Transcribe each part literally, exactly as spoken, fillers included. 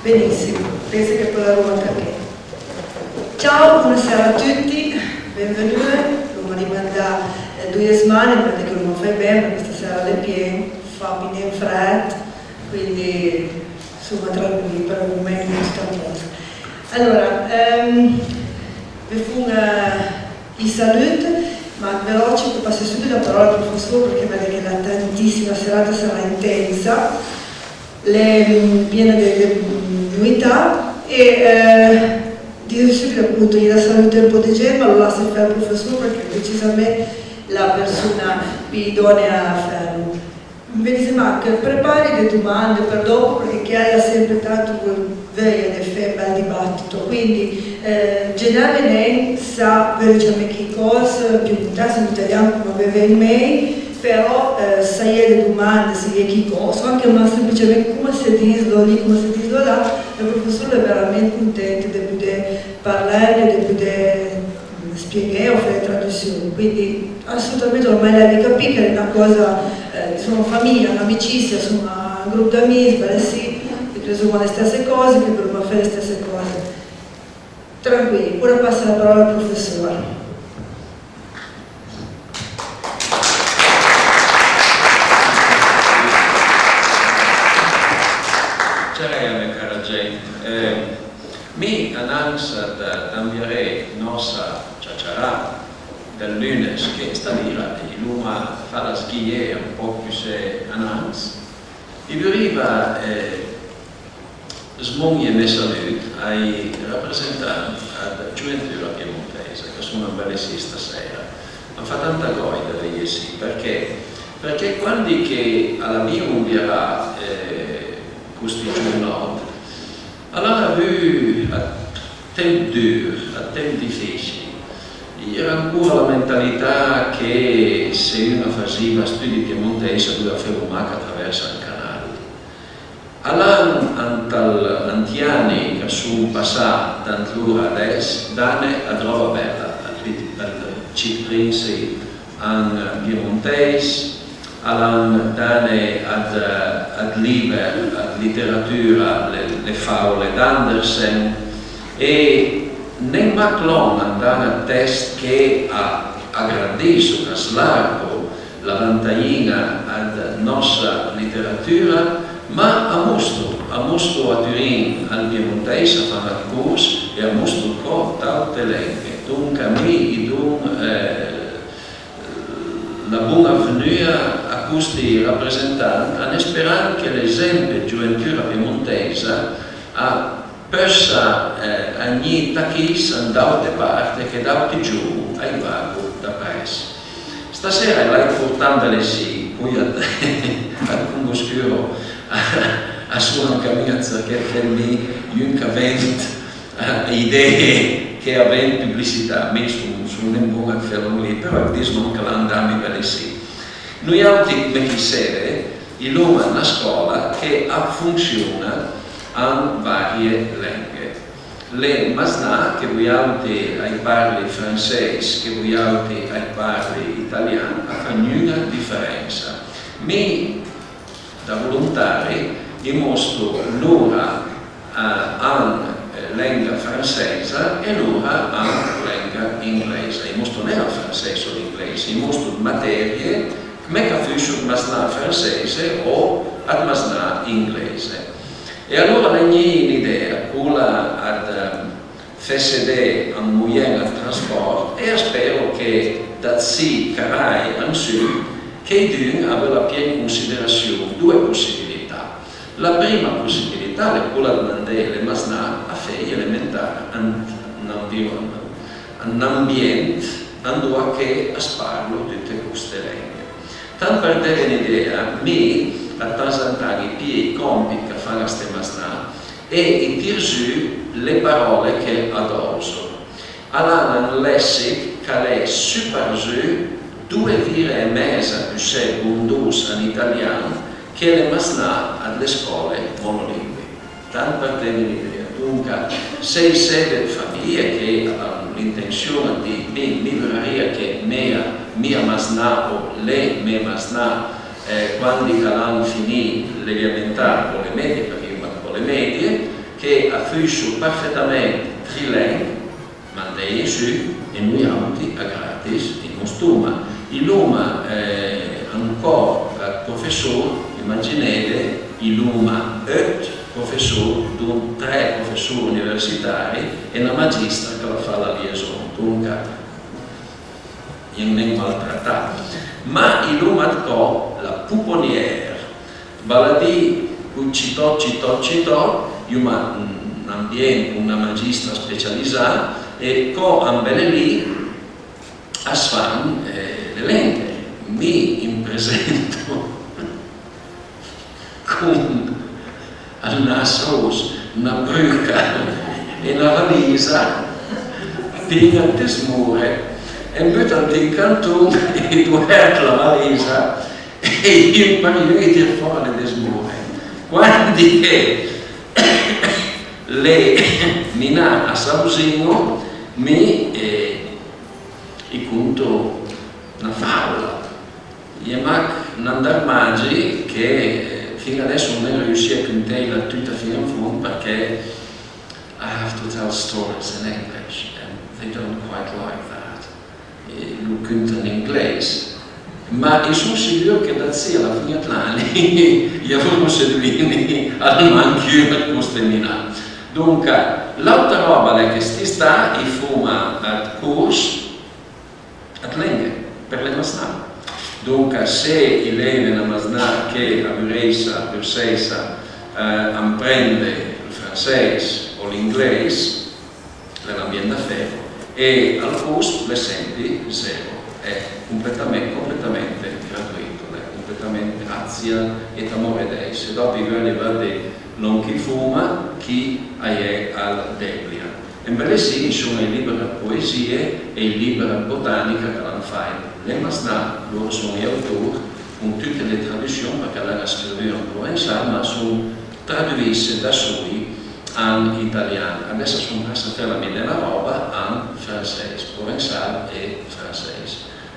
Benissimo, penso che podaroma taché. Ciao, bonasera a tuti, benvenue. L'oma rimandà, eh, doie smane, ma che l'oma fai ben, perché stasera l'é pien, fa pì nen frèd, quindi soma tranquilli, për ël moment l'é tut a pòst. Alora, ehm, ve fo un, eh, i salut, ma veloce, che passe subito la parola al professor, perché vede che la tantissima serata sarà intensa. L'é, mm, piena de, de, mm, novità e, eh, diso subito, appunto, i da saluté un po' de gent, ma lo lasse fé al professor, perché decisament la persona pì idonea a felo. Ve dise mach, prepari de domande për dòpo, perché chi a-i a sempe tant veuja de fé un bel dibatito, quindi, eh, genave nen s'a veuj ciamé chicòs an piemontèis, an italian, coma ve ven mej, però, eh, s'a-i é de domande, s'a-i é chicòs, o anche, ma semplicemente coma se dis lì, coma se dis là, ël professor l'é veramente content de podé parlene, de podé, mm, spieghé o fé le tradussion, quindi assolutamente, ormai l'avì capì che l'é na còsa, eh, insoma, famija, n'amicisia, insoma, un grup d'amis, bele sì, che credoma le stesse còse, che voloma fé le stesse còse. Tranquilli, ora passe la parola al professor. Ciao, mia cara gent. Eh, mi anans dë, d'anviaré nòstra ciaciarà dël lunes, che stadira i l'oma fala sghié un pòch cussé anans, i vurìva, eh, smon-je me salut ai rapresentant dë Gioventura Piemontèisa, ch'a son bele sì stasera. Am fa tanta gòj dë veje sì, përchè? Përchè quandi che a l'avìo anviarà, eh, costi giornòt, a l'han avù dë temp dur, dë temp dificil. I era ancora la mentalità che se un a fasìva studi piemontèis a dovìa felo mach a travers ël canal. A l'han, ant ij ani ch'a son passà, tant lora adess, dane dë ròba bela al Pit-, al Cit Prinsi an piemontèis, a l'han dane dë, dë lìber, dë literatura, le, le fàule d'Andersen, e nen mach lòn an dane dë test che a, a grandisso, ch'a slargo la vantajin-a dë nòstra literatura, ma a mosto, a mosto a Turin ël piemontèis, a fan dë cors e a mosto co d'àutre lenghe. Donca mi i don, eh, la bon-a vnù-a a costi rapresentant, an sperand che l'esempi dë Gioventura Piemontèisa a peussa, eh, agnì tachiss an d'àutre part e che d'àutri giovin a-j vago dapress. Stasera i l'hai portà bele sì, poi a, a conoscuro, a son an camin a sërché ël mi, un ch'a vend, eh, idee, che a vend publicità, mi son, son nen bon a fé lòn lì, però i dis lòn ch'a l'han dame bele sì. Noi àutri, come ch'i seve, i l'oma na scòla che a fonsiona an varie lenghe. L'é maznà, che vojàutri a-j parli fransèis, che vojàutri a-j parli italian, a fa gnun-a diferensa. Mi, da volontari, i mosto lora, eh, an, eh, lenga fransèisa e lora an lenga inglèisa. I mosto nen ël fransèis o l'inglèis, i mosto dë materie, come ch'a fusso dë maznà fransèise o dë maznà inglèise. E alora a l'é gnì n'idea, cola dë, ehm, fé sedé un mojen dë transpòrt, e a spero che da sì carai an su, cheidun a veula pìé an considerassion doe possibilità. La prima possibilità a l'é cola dë mandé le maznà a fé j'elementar an, an anviron-, an ambient andoa che as parlo tute coste lenghe. Tant për deve n'idea, mi, dë tant an tant, i pìe ij còmpit ch'a fan ste maznà e i tire zù le paròle che a dòuso. A l'han un lèssich ch'a l'é su për zù doe vire e meza pussé bondos an italian che le maznà dle scòle monolingui. Tant për deve n'idea. Donca, se i seve dë famije che a l'han l'intension dë dì, mi, mi vurarìa che mia, mia maznà o le mé maznà, eh, quandi ch'a l'han finì l'elementar o le medie, përchè i va co le medie, che a fusso perfetament trilen, mandeje sù e noi auti a gratis i no stoma. I l'oma, eh, ancò, eh, professor, imagineve, i l'oma eut professor, dont tre professor universitari e na magistra ch'a la fa la liaison. Donca, i an nen maltratà. Ma i l'oma dcò la pouponnière, val a dì, coj citòt, citòt, citòt, i l'oma un ambient con na magistra specialisà, e cò ambele lì as fan, eh, le lenghe. Mi im presento con ël nas ros, na pruca e na valisa pin-a ant ël smore, e am buta ant un canton e dovert la valisa e i un par un i tira fòra le dë smore. Quandi che le minà a s'avusin-o, mi, eh, i conto na fàula. I è mach n'andà magi che, eh, fin adess i son nen riussì a conteila tuta fin an fond, përchè I have to tell stories in English and they don't quite like that. I lo conto an angleis, ma i son sigur che da ci a la fin ëd l'ani i avrò seduì almanch un ëd coste minà. Donca, l'àutra ròba a l'é che st'istà i foma ëd cors ëd lenghe për le masnà. Donca, se i l'eve na masnà che a vurèissa, a vurseissa, eh, amprende ël franseis o l'angleis, l'é n'ambient da felo, e ël cost l'é sempi zero, l'é completamente, completamente gratuito, l'é completamente grazie e t'amore dei. Se dòp i veulo vëdde lòn ch'i foma, chi a-i é al Deblia. E ambele sì, i son ij liber ëd poesie e ij liber ëd botanica ch'a l'han fàit le masnà, lor a son j'autor, con tute le tradussion, përchè a l'era scrivù an provensal, ma a son traduisse da soi an italian. Adess a son prest a fela mi d'na ròba an franseis, provensal e franseis.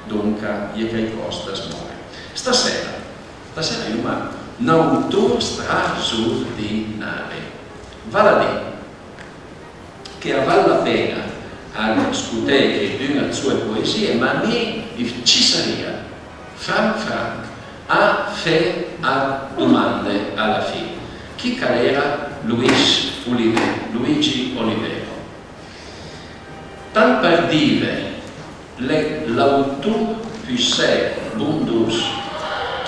Donca, i é caicòs da smore. Stasera, stasera i l'oma n'autor straordinari. Val a dì, che a val la pen-a ëd scoté cheidun-a dë soe poesie, ma mi i cissarìa franch franch a fé ëd domande a la fin. Chi ch'a l'era Luis Olive-, Luigi Olivero? Tant për dive, l'é l'autor pì sèc, bondos,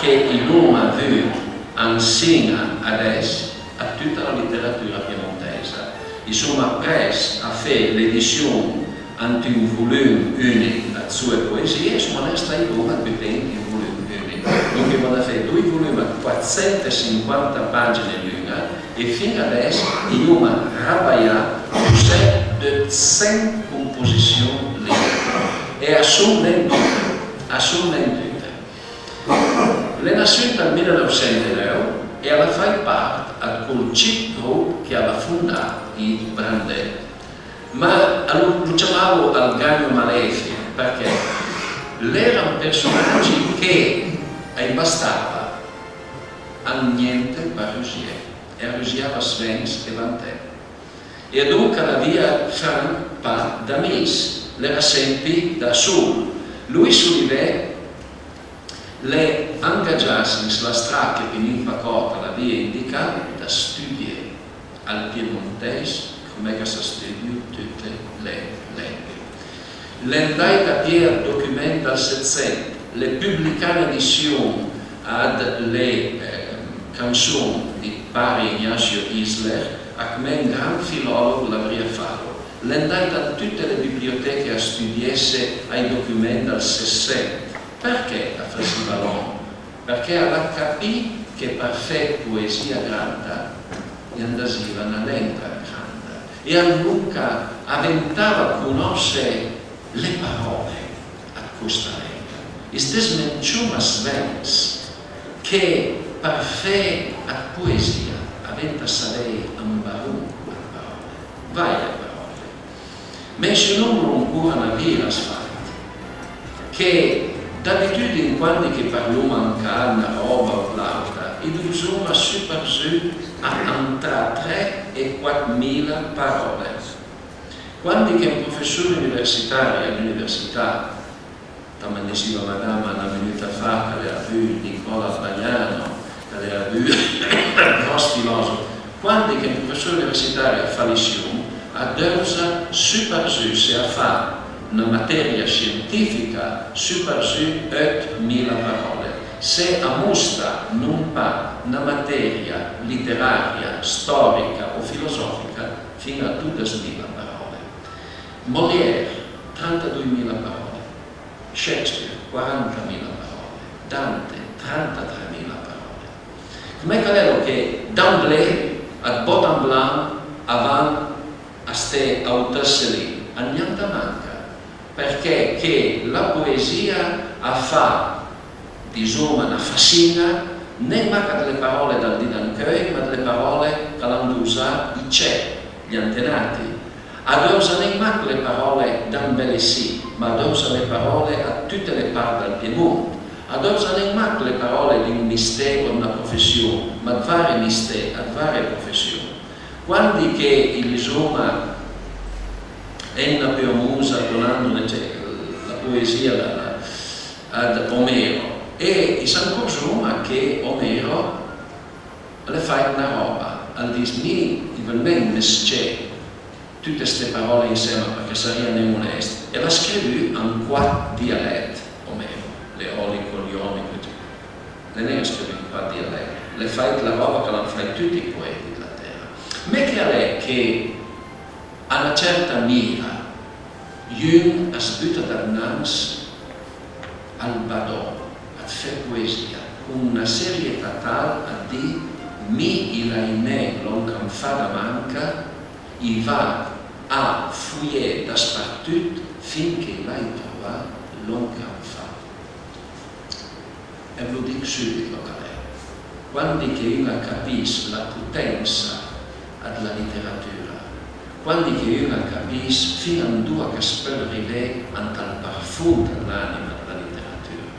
che i l'oma avù ansin-a adess a tuta la literatura piemontèisa. I soma prest a fé l'edission ant un volum unich ëd soe poesie, i soma nen stàit bon a buté un volum unich. Donca i l'oma fé doi volum ëd quatsentesinquanta pagine l'un-a, e fin adess i l'oma rabaià pì sèc ëd sent composission liriche. E a son nen dute, a son nen dute. L'é nassù ant ël mila neuvsent e neuv e a l'ha fàit part ëd col cit group che a l'ha fondà ij Brandé. Ma a lo, lo ciamavo ël Gagno Malefico, përchè l'era un përsonagi che a-j bastava a niente për rusié, e a rusiava svens e vanté. E adonca a l'avìa franch pa d'amis, l'era sempi da sol. Luis Olivé l'é angagiasse an sla stra che pì nin pa còrta a l'avìa indicà, da studié ël piemontèis, come ch'a së studio tute le lenghe. L'é andàit a pié ëd document dal Setsent, l'é publicà n'edission ëd le, eh, canson di pari Ignacio Isler, a come un gran filòlog l'avrìa falo. L'é andàit an tute le biblioteche a studiesse ij document dal Setsent. Përchè a fasiva lòn? Përchè a l'ha capì che për fé poesìa granda i andasiva na lenga granda, e alonca a ventava conòsse le paròle ëd costa lenga. I stes nen cioma svens che për fé ëd poesìa a venta savé un baron ëd paròle, vàire paròle. Mensionomlo ancora na vira ëd fat, che d'abitudin quandi che parloma an ca ëd na ròba o ëd l'àutra, I dovzoma su për zu a tra tre e quat mila paròle. Quandi che un professor universitari a l'università, ta me disiva madama na minuta fa ch'a l'era vù Nicola Pagnano, ch'a l'era vù ël gròss filòsof, quandi che un professor universitari a fa lission, a dovza su për zu, se a fa na materia scientifica, su për zu òt mila paròle. Se a mosta non pa na materia literaria, stòrica o filosòfica, fin-a a dodes mila paròle. Molière, trantadoi mila paròle. Shakespeare, quaranta mila paròle. Dante, trantatré mila paròle. Coma ch'a l'é lòn che d'emblée, ëd bòta an blanch, a van a ste autësse lì? A gnente manca, përchè che la poesìa a fa, disoma, na fasin-a, nen mach ëd le paròle dël di d'ancheuj, ma ëd le paròle ch'a l'han dovzà ij cè, j'antenati. A dovza nen mach le paròle d'embelessì, ma a dovza le paròle ëd tute le part dël Piemont. A dovza nen mach le paròle d'un misté o d'na profession, ma ëd vari misté, ëd varie profession. Quandi che i lisoma Enna più amosa, donandone, cioè, la poesìa da, da, ëd Omero, e i s'ancorzoma che Omero a l'é fàit na ròba, a l'dis: "Mi i veuj nen mes-cé tute ste paròle ansema, përchè a sarìa nen onest." E a l'ha scrivù an quat dialèt, Omero, l'eòlico, l'jònico, ecetera. A l'é nen scrivù an quat dialèt, a l'é fàit la ròba ch'a l'han fàit tuti ij poeti dla tera. Mé che a l'é che a na certa mira, un as buta dannans al badò ëd fé poesìa con na serietà tal ëd dì: "Mi i l'hai nen lòn ch'am fa da manca, i vado a foié daspartut fin che i l'hai trovà lòn ch'am fa." E v'lo dich sùbit lòn ch'a l'é. Quandi che un a capìss la potensa dla literatura, quandi che un a capìss fin andoa ch'as peul rivé ant ël parfum dl'ànima dla literatura,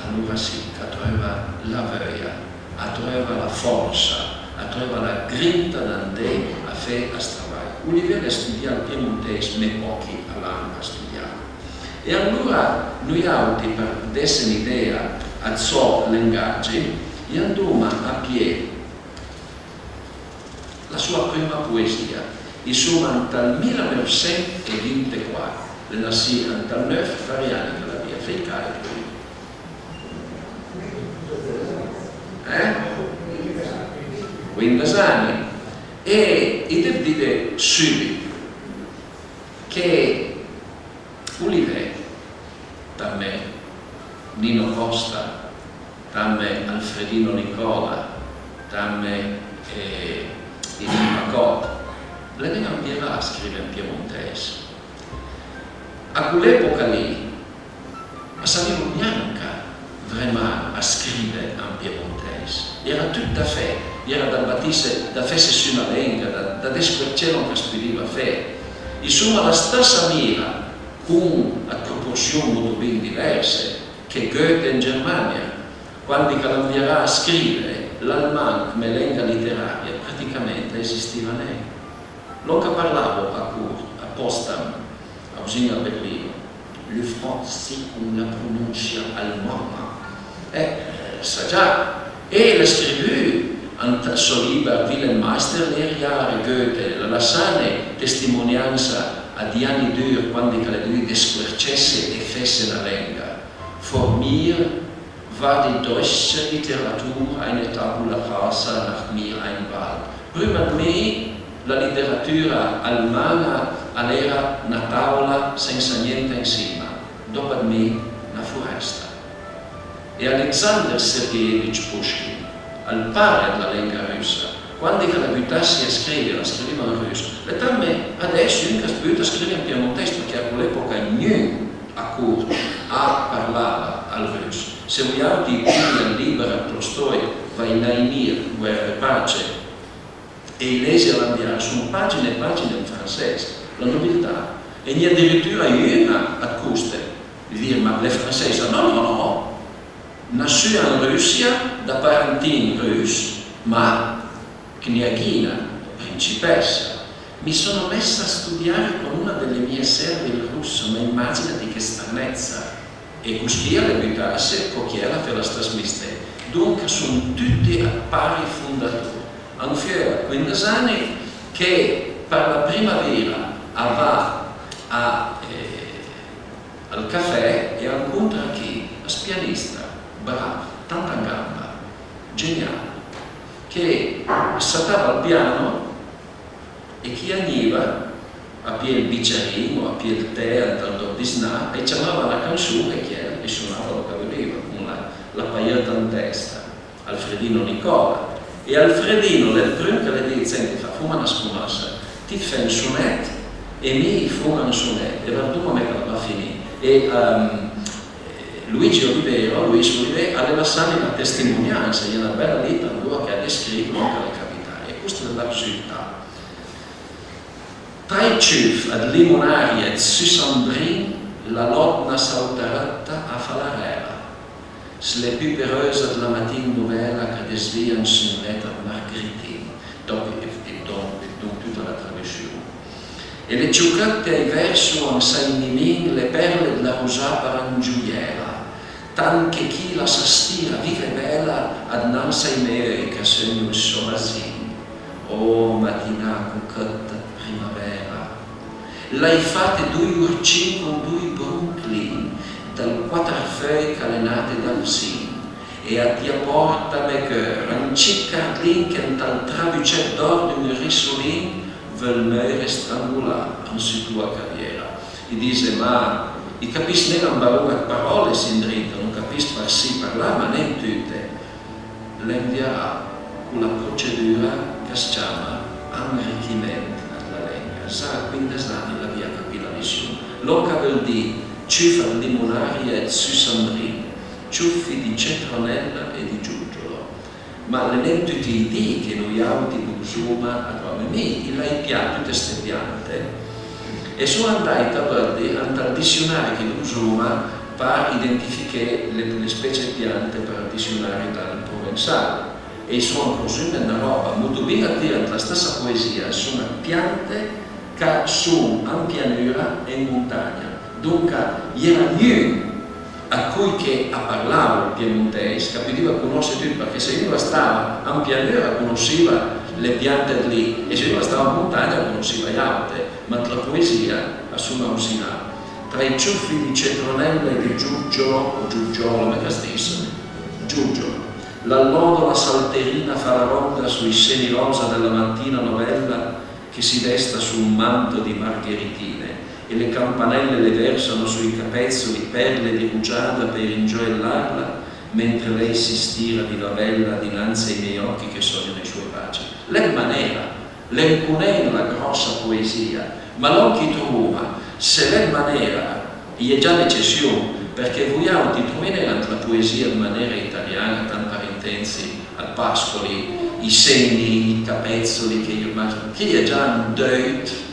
alora sì ch'a treuva la veuja, a treuva la fòrsa, a treuva la grinta d'andé a fé ëst travaj. Olivé a l'ha stüdià ël piemontèis, mé pòchi a l'han stüdià. E alora noi àutri, për desse n'idea ëd sò lengatgi, i andoma a pié la soa prima poesìa. I soma ant ël mila neuvsent e vintequat, a l'é nassì ant ël neuf, vari ani ch'a l'avìa, fé ij càlcoj. Eh? Quindes ani. E i dev dì sùbit che Olivé, tant me Nino Costa, tant me Alfredino Nicola, tant me, eh, Yvon Pacotte, a l'é nen ambievà a scrive an piemontèis. A col'epoca lì a savivo gnanca vremà a scrive an piemontèis. I era tut da fé, i era da batisse, da fesse sù na lenga, da, da descuercé lòn ch'as pudiva fé. Insoma, la stëssa mira con ëd proporsion molto bin diverse che Goethe an Germania, quandi ch'a l'ha ambievà a scrive l'alman come lenga literaria, praticament a esistiva nen. Lòn ch'a parlavo a cort, a Potsdam, a vizin a Berlino, le français con la prononcia allemande. Eh, sa già, e l'ha scrivù ant ël sò lìber Wilhelm Meisterlehrer, Goethe, l'ha lassane testimoniansa a di ani dur, quandi ch'a l'é dovù descuercesse e fesse na lenga. Vor mir war die deutsche Literatur eine Tabula rasa nach mir ein Wald. Prima ëd mi, la literatura alman-a a l'era na taula sensa gnente an sima, dòp ëd mi, na foresta. E Alexander Sergeevich Pushkin, ël pare dla lenga russa, quandi ch'a l'ha butasse a scrive, a scriviva an russ. E tant me adess un ch'as buta a scrive an piemontèis, përchè a col'epoca gnun a cort a parlava ël russ. Se vojàutri i pijé ël lìber ëd Tolstoj, Война и мир, Guerra e pace, e i lese a l'ambiera, son pagine e pagine an fransèis, la nobiltà, e gn-e adiritura un-a ëd coste, dë dì: "Ma a l'é fransèisa?" "No, no, no, nassùa an Russia, da parentin rus, ma Kniaghina, o principessa, mi sono messa a studiare con una delle mie serve il russo, ma immaginati che stranezza! E cuscì a l'é butasse co chiel a fé la stes misté. Donca son tuti a pari fondator. An fieu a quindes ani che par la primavera a va a, eh, al cafè e a ancontra chi? Ës pianista, brav, tant an gamba, genial, che as satava al piano e chi a gniva a pié ël bicerin o a pié ël tè ant ël dòp disnà, a-j ciamava na canson e chiel a-j sonava lòn ch'a veuliva, con la, la paiëtta an testa. Alfredino Nicola. E Alfredino a l'é ël prim ch'a l'é dit: "Senti, fa, foma na scomassa, ti it fé un sonet e mi i foma un sonet e vardoma come ch'a va a finì." E, ehm, Luigi Olivero, Luis Olivero, a l'é lassame na testimoniansa, a-i é na bela litra andoa ch'a descriv lòn ch'a l'é capità. E cost a l'é ël risultà. Tra ij ciuff ëd limonarie ëd Sussandrin, la lòdna sautarëtta a fa la rèla. S'le pupereuse dla Matin Novèla ch'a desvìa un sonret ëd Margritin, dòp e, e don, e don tuta la tradussion. E le cioclëtte ai verso an sai nimin le perle dla rosà par an gioiela, tant che chila s'a stira viva e bela adnans ai mè euj ch'a seugno ël sò basin. Oh, matinà cochëtta ëd primavera! L'hai fate doi orcin con doi bronclin dal quatarfeuj ch'a l'é nate dal sin, e a t'ja pòrte a mè cheur, un cit cardin che ant ël trabucèt d'òr d'un rissolin veul meure strangolà an su toa caviera. I dise: "Ma i capiss nen un baron ëd paròle, Sindrin, a-j an capiss par sì, par là, ma nen tute." L'é anviarà co la procedura ch'as ciama anrichiment dla lenga. Za a quindes ani l'avìa capì la lession. Lòn ch'a veul dì: ciuff ëd limonarie ëd Sussandrin, cioffi di cetronella e di gioggiolo. Ma l'é nen tuti ij di che noi àuti bugzoma a Roma, mi i l'hai pijà tute ste piante e son andàit a vëddi ant ël dissionari che i usoma par identifiché le, le specie ëd piante për ël dissionari dal provensal. E i son ancorzume ëd na ròba, motobin a dì, ant la stessa poesìa a son ëd piante ch'a son an pianura e an montagna. Donca, i era gnun ëd coj che a parlavo ël piemontèis ch'a pudiva conòsse tut, përchè se un a stava an pianura a conòssiva le piante ëd lì, e se un a stava an montagna a conòssiva j'àute, ma ant la poesìa a son ausinà. Tra i cioffi di cetronella e di giuggiolo, o giuggiolo, come ch'as dis? Giuggiolo. L'allodola salterina fa la ronda sui seni rosa della mattina novella che si desta su un manto di margheritine, e le campanelle le versano sui capezzoli perle di rugiada per ingioiellarla, mentre lei si stira viva bella dinanzi ai miei occhi che sognano i suoi baci. L'é ëd manera, l'é ancorzume na gròssa poesìa, ma lòn ch'i trovoma, se l'é ëd manera, i é già n'ecession, përchè vojàutri i trovì nen ant la poesìa ëd manera italiana, tant par intensi, ëd Pascoli, ij seni, ij capezzoli che i, ma chi a l'é già un deut,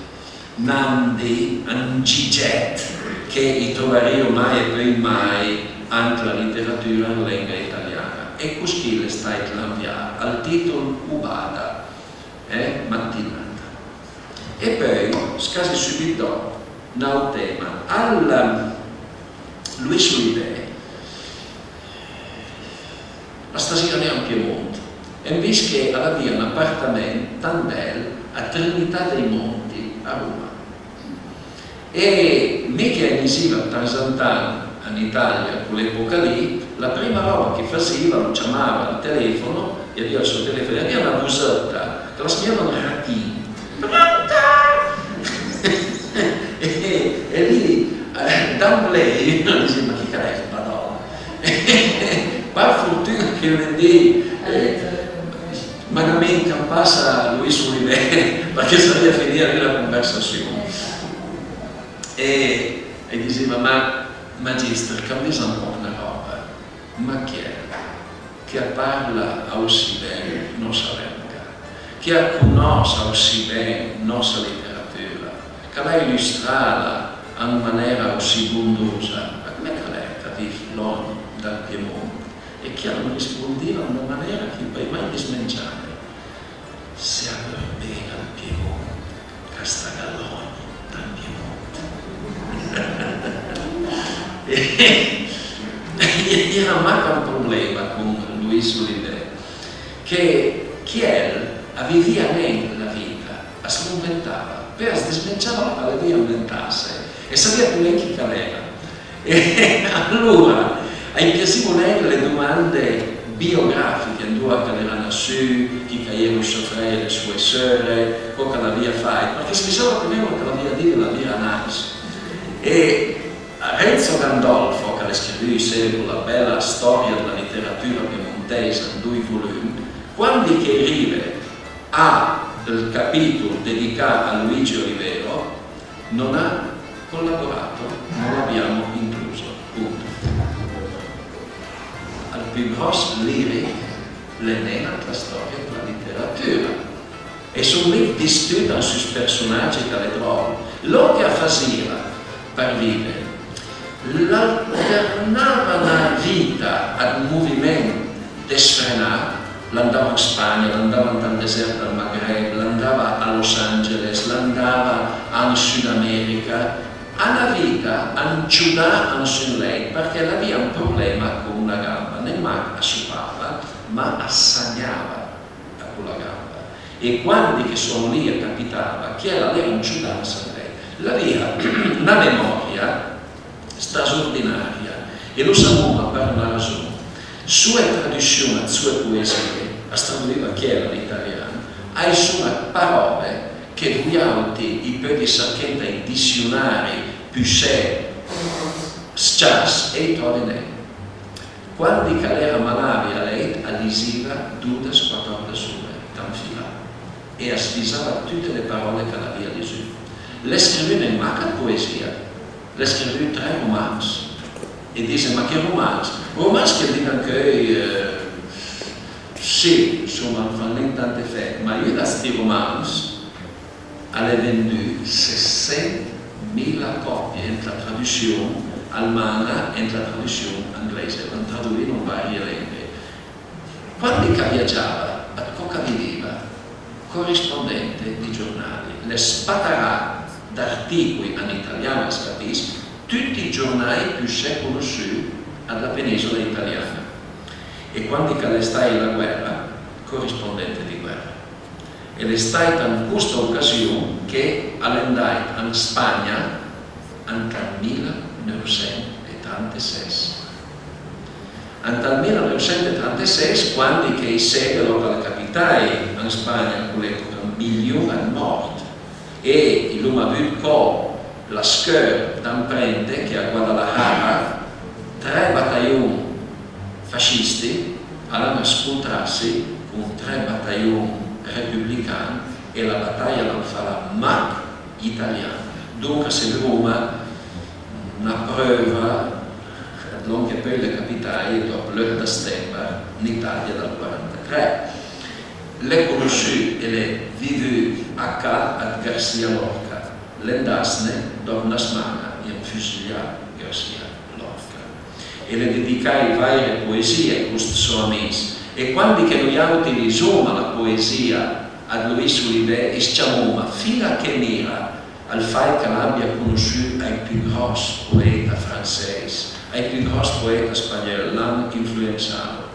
n'andi, un gigèt che i trovarìo mai e peui mai ant la literatura an lenga italiana. E coscì l'é stàit l'anvià, ël tìtol O bada, eh, matinata. E peui, scasi sùbit dòp, n'àut tema. Al Luis Olivé a stasìa nen an Piemont, anvìs che a l'avìa un apartament tant bel a Trinità dei Monti a Roma. E mi che i gnissiva ëd tant an tant an Italia, co l'época lì, la prima ròba ch'i fasiva, lo ciamava al telefono, i avìa ël sò telefono, i avìa na vosëtta ch'a la somiava un ratin. "Pronto?" E, e lì, eh, d'amblée, un a disìa: "Ma chi ch'a l'é, Madòna?" Par fortun-a che un di, eh, magara ch'am passa Luis Olivé, përchè a sarìa finìa lì la conversassion. E, e i disìa: "Ma, magister, cambisa un pòch na ròba, ma chi a l'é che a parla aussì ben nòstra lenga, che a conòss aussì ben nòstra literatura, ch'a l'ha ilustrala an manera aussì bondosa, ma come ch'a l'é ch'a viv lòn dal Piemont?" E chiel a më rispondìa an na manera ch'i peuì mai dismengiame: Se a veu ben al Piemont, ch'a staga lòn an Piemont. E i era mach un problema con Luis Olivé, che chiel a vivìa nen la vita, as l'inventava, peui as dismengiava lòn ch'a l'avìa inventasse e savìa pì nen chi ch'a l'era. E alora, a-j piasìo nen le domande biografiche, andoa ch'a l'era nassù, chi ch'a j'ero ij sò frèj e le soe seure, còs ch'a l'avìa fàit, përchè as fissava pì nen lòn ch'a l'avìa dì, a l'avìa anais. E Renzo Gandolfo, ch'a l'é scrivù, seve, cola bela stòria dla literatura piemontèisa an doi volum, quandi ch'i rive a ël capìtol dedicà a Luigi Olivero, non ha collaborato, non l'abbiamo incluso. Punto. Ël pì gròss lirich l'é nen ant la stòria dla literatura. E son mach distut an sus përsonagi ch'a l'é dròl. Lòn ch'a fasìa për vive, l'alternava na vita ëd moviment desfrenà, l'andava an Spagna, l'andava ant ël desert dël Maghreb, l'andava a Los Angeles, l'andava an Sud America, a na vita an ciodà an sù an lèit, përchè a l'avìa un problema con na gamba, nen mach a sopava, ma a sagnava da cola gamba. E quandi che sò lì a capitava, chiel a l'era an ciodà an sù an lèit. L'avìa na memòria strasordinaria, e lo savoma për na rason. Soe tradussion ëd soe poesie, as traduvìa chiel an italian, a-i son ëd paròle che vojàutri i peudì sërché ant ij dissionari pussé s-ciass e i tròve nen. Quandi ch'a l'era malàvij a lèit, a lisiva dodes, quatòrdes ore d'anfilà e as visava tute le paròle ch'a l'avìa lisù. L'é scrivù nen mach ëd poesia, l'é scrivù tre romans. E dise: "Ma che romans?" Romans, ch'i dise ancheuj, eh, sì, ansoma, a fan nen tant efet, ma un ëd sti romans a l'é vendù sessent mila còpie ant la tradussion alman-a e ant la tradussion angleise, l'han traduvìlo an varie lenghe. Quandi ch'a viagiava, ëd còs ch'a viviva? Corrispondente di giornali. L'é spatarà d'artìcoj an italian, as capiss, tuti ij giornaj pussé conossù dla penisola italiana. E quandi ch'a l'é staja la guèra, corrispondente di guèra. E l'é stàit an costa ocasion che a l'é andàit an Spagna ant ël mila neuvsent e tranteses. Ant ël mila neuvsent e tranteses, quandi che i seve lòn ch'a l'é capitai an Spagna a col'epoca, un milion ëd mòrt, e i l'oma avù co la scheur d'amprente che a Guadalajara tre batajon fascisti a l'han scontrasse con tre batajon republican e la bataja a l'han fala mach italian. Donca, se vuroma na preuva ëd lòn che peui l'é capitaje dòp l'eut ëd stember an Italia dël quarantatré. L'é conossù e l'é vivù a ca ëd García Lorca. L'é andassne dòp na sman-a, i l'han fusiljà García Lorca. E l'é dedicàje vàire poesie a cost sò amis. E quandi che noiàutri i lisoma la poesia ëd Luis Olivé, i s-ciamoma fin-a a chel mira ël fàit ch'a l'abia conossù ij pì gròss poeta fransèis, ij pì gròss poeta spagneul, l'han influensalo.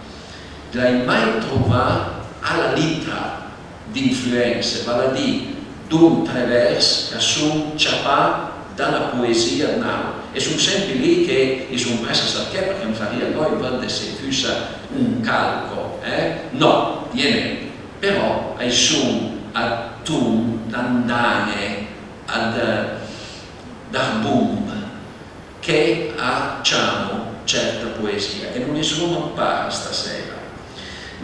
L'hai mai trovà a la litra d'influense, val a dì, don tre vers ch'a son ciapà da na poesia ëd n'àut. E son sempi lì che i son prest a sërché, përchè am farìa gòj vëdde se i fussa un calco, eh? Nò, i-i é nen. Però a-i son ëd ton, d'andane, ëd, d'arbomb che a ciamo certa poesia, e no i soma pa stasera.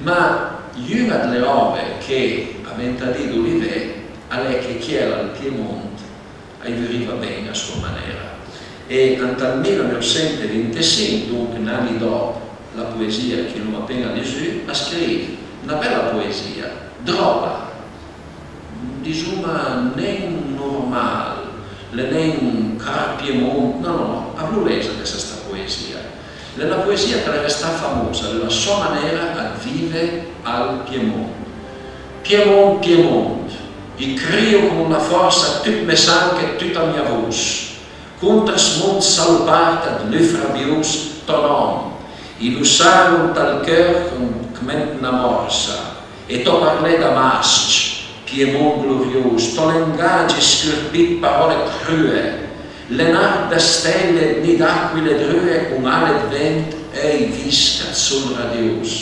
Ma un-a dle ròbe che a venta dì d'Olivé a l'é che chiel al Piemont a-j vuriva ben a soa manera. E ant ël mila neuvsent e vintessinch, donc n'ani dòp la poesia ch'i l'oma apen-a lisù, a scriv na bela poesia, dròlla, disoma, nen normal, l'é nen car Piemont, nò, nò, nò, a vlo lese adess sta poesia. L'é na poesìa ch'a l'é restà famosa, l'é la sò manera ëd vive al Piemont. Piemont, Piemont, i crio con la fòrsa ëd tut me sanch e ëd tuta mia vos. Contra 's mond salopard ëd luf rabios, tò nòm, i lo saro ant ël cheur com, come ant na mòrsa, e tò parlé da mas-c, Piemont glorios, tò lengagi scurpì ëd paròle crue, l'é n'arc da stele ëd nid d'aquile drue con ale ëd vent, euj visc ëd sol radios.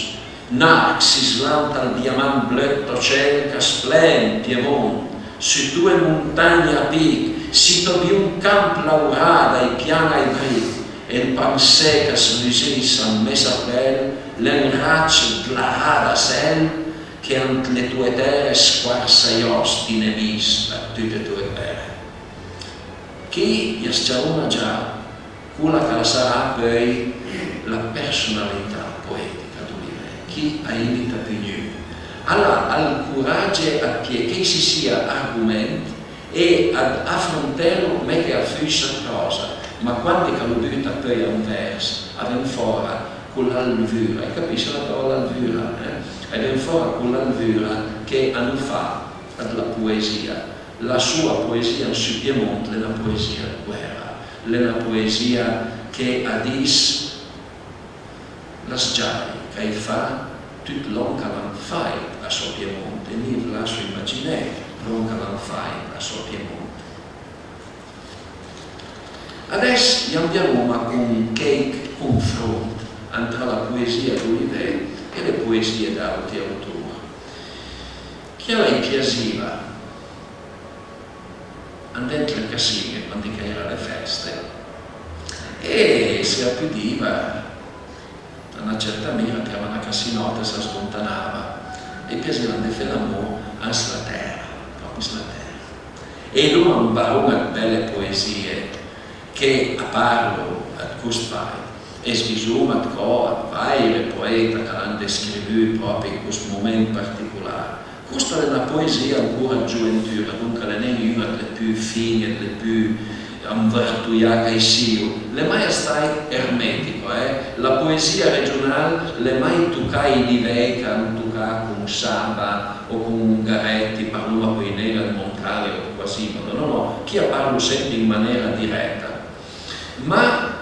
N'arc sislant al diamant bleu ëd tò cel ch'a splen, Piemont, su toe montagne a pic, si tò bion camp laurà dai pian ai brich, e ël pansé ch'a slusìs an me sarvèl, l'é un rach ëd l'arà da sel che ant le toe tère squarsa j'òst di nemis da tute toe père. Chi i a s-ciamoma già cola ch'a la sarà peui la personalità poetica d'Olivé, chi a imita pì gnun. A l'ha ël coragge ëd pijé chei si sia argoment e ëd afrontelo come che a fussa pròsa, ma quandi ch'a lo buta peui an vers, a ven fòra cola lvura, e capisse la paròla lvura, eh? A ven fòra cola lvura che a no fa ëd la poesìa. La soa poesìa an sù Piemont l'é na poesìa ëd guèra, l'é na poesìa che a dis l'as già ch'ai fa tut lòn ch'a l'han fàit a sò Piemont, e mi v'làsso imaginé lòn ch'a l'han fàit a sò Piemont. Adess i anviaroma con cheich confront antra la poesìa d'Olivé e le poesìe d'àutri autor. Chi a l'ai piasiva andé ant le casin-e quandi ch'a-i era le fèste, e se a pudiva, a na certa mira, a tirava na casinòta e as alontanava. A-i piasiva andé fé l'amor an sla tèra, pròpi sla tèra. E i l'oma un baron ëd bele poesìe che a parlo ëd cost fàit, e s-visoma ëdcò ëd vàire poeta ch'a l'han descrivù pròpi cost moment particolar. Costa a l'é na poesìa ancora ëd gioventura, donca a l'é nen un-a dle pì fin-e, dle pì anvartoià ch'a-i sio. L'é mai stàit ermetico, eh? La poesìa regional l'é mai tocà ai nivèi ch'a l'han tocà con Saba o con Ungaretti, parloma peui nen ëd Montrale o ëd Quasimodo, no, no, chi a parlo sempe an manera direta. Ma,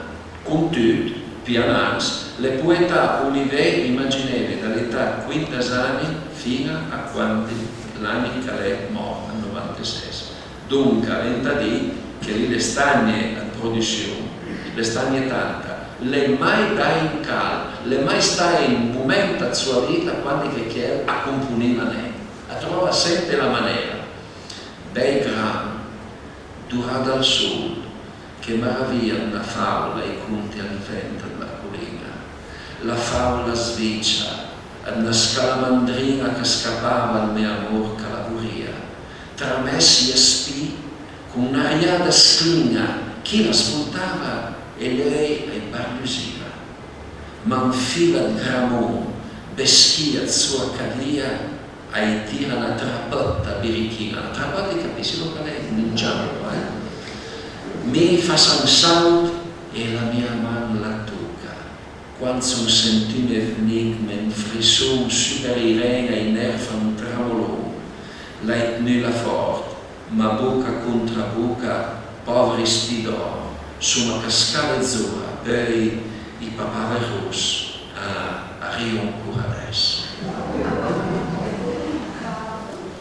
con tut, pì anans, l'é poetà Olivé, imaginéve, da l'età ëd quindes ani fin-a a quanti l'ani ch'a l'é mòrt, an novanteses. Donca, venta dì che lì l'é stagne ëd produssion, l'é stagne tanta, l'é mai dàit un calm, l'é mai stàit un moment ëd soa vita quandi che chiel a componiva nen, a trovava sempe la manera. Bèi gran, dorà dal sol, che maravìa ëd na fàula i conti al vent dla colin-a, la fàula svicia ëd na scalamandrin-a ch'a scapava, ël me amor ch'a la vorìa, tramess j'espì, con na riada sclin-a, chi l'ascoltava e l'euj a-j barlusiva. Ma un fil ëd gramon, beschì ëd soa cavìa, a-j tira na trapëtta birichin-a. Na trapëtta, i capisse lòn ch'a l'é, un inciampo, eh? Mi fas un sàut e la mia man la toca. Quand son sentume vnì come un frisson su për ij ren, ij nerv a un tramolon, l'hai tnula fòrt, ma boca contra boca, pòvri spidòr, soma cascave dzora, peui ij papave ross a, a rido ancora adess.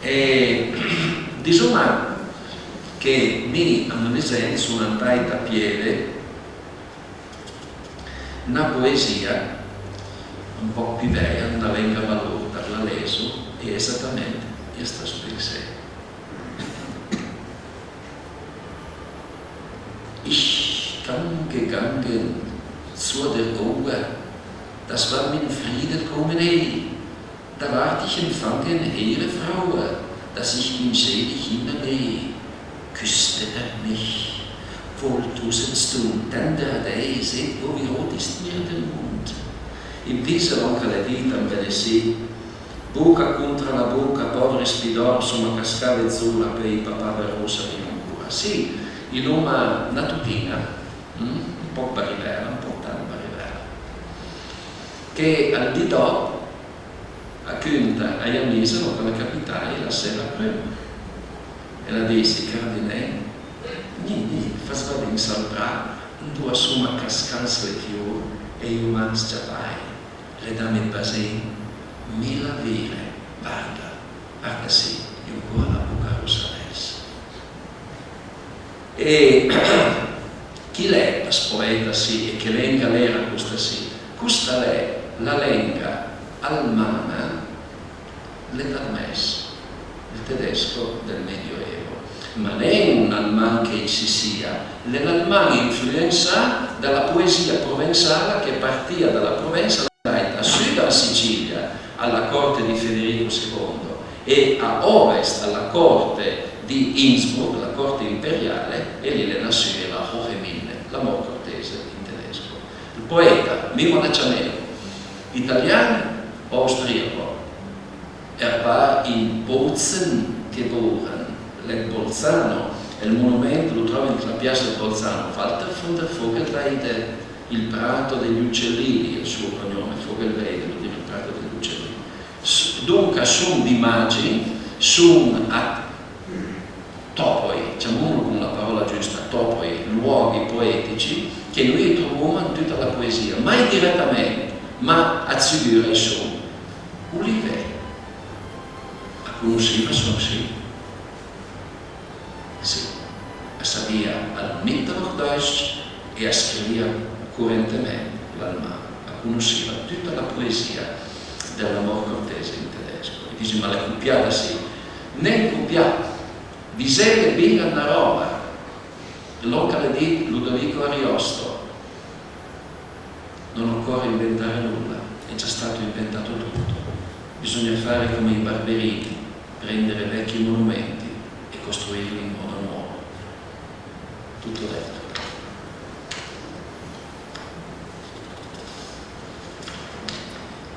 E disoma che mi, adolesent, son andàit a pieve na poesìa un pòch pì veja, na lenga balorda, la leso e esatament i a sta ël pensé. Ich kann gegangen zur der Aue, das war mein Friede, kommen ei. Da ward ich empfangen, heere Fraue, dass ich bin selig in der Nähe. Küsste er mich, wohltosend Stund, tender Dei, seht, oh, wie rot ist mir der Mund. Im Diesel Onkel Edith am Venesì, boca contra la boca, pòvri spidòr, soma cascave dzora, peui ij papave ross a rido ancora. Sì, i l'oma na topin-a, mm? Un pòch barivela, un pòch tant barivela. Che ël di dòp a cunta ai amis lòn ch'a l'é capitaje la sera prima. E a l'ha dite: Cardinèl, ni, ni, fas vadì an sël pra andoa a soma cascà an sle fior e i umà s-ciapaje, le dame ëd basin, mi la vire, varda, varda sì, i an ancora la boca rossa adess. E chi l'é chest poeta sì, e che lenga l'era costa sì? Costa l'é la lenga alman-a, l'é dal mès, ël tedesco dël Medioevo, ma nen un alman che i si sia, l'é l'alman influensà da la poesìa provensala che partìa da la Provensa, andàita sù da la Sicilia a la corte di Federico secondo e a ovest a la corte di Innsbruck, la corte imperiale, e lì l'é nassùe la Hohe Milde, l'amor cortese in tedesco. Ël poeta, mi ma la ciamevo italian o austriaco, er war in Bozen geboren, l'é ëd Bolzano, e ël monument lu tròve ant la piassa ëd Bolzano. Walter von der Vogelweide, il prato degli uccellini, ël so cognome, Vogelweide völ dì il prato degli uccellini. S-, donca, son dij magi, son a topoi, ciamomlo con la paròla giusta, topoi, luoghi poetici che noi trovoma an tuta la poesìa, mai diretament, ma a-j figura i son. Olivet a conossìa sto sì? Sì, a savìa ël mit dë Norddeutsch e a scrivìa corentement l'alman. A conossìa tuta la poesìa dël amor cortese in tedesco. I disi: ma l'é copiada sì? Nen copià, viseve bin a na ròba, lòn ch'a l'ha dit Ludovico Ariosto. Non occorre inventare nulla, è già stato inventato tutto. Bisogna fare come i barberini, prendere vecchi monumenti e costruirli in modo nuovo. Tutto detto.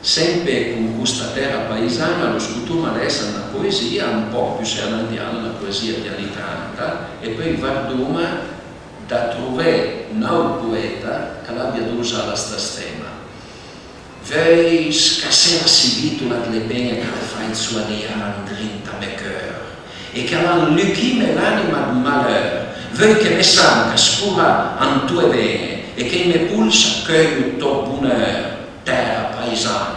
Sempe con costa tèra paisan-a, lo scotoma a l'é ëssé na poesìa un pòch pì anziana, na poesìa dij anni tranta, e peui vardoma da trové n'àutr poeta ch'a l'abia dosà lë stëss tema. Veuj scassé la sivìtola dle pen-e ch'a l'é fàit soalià andrinta a me cheur e ch'a l'han luchime l'ànima ëd maleur, veuj che me sanch a scora an toe ven-e e che ij me pols a cheulo ëd tò boneur, tèra paisan-a.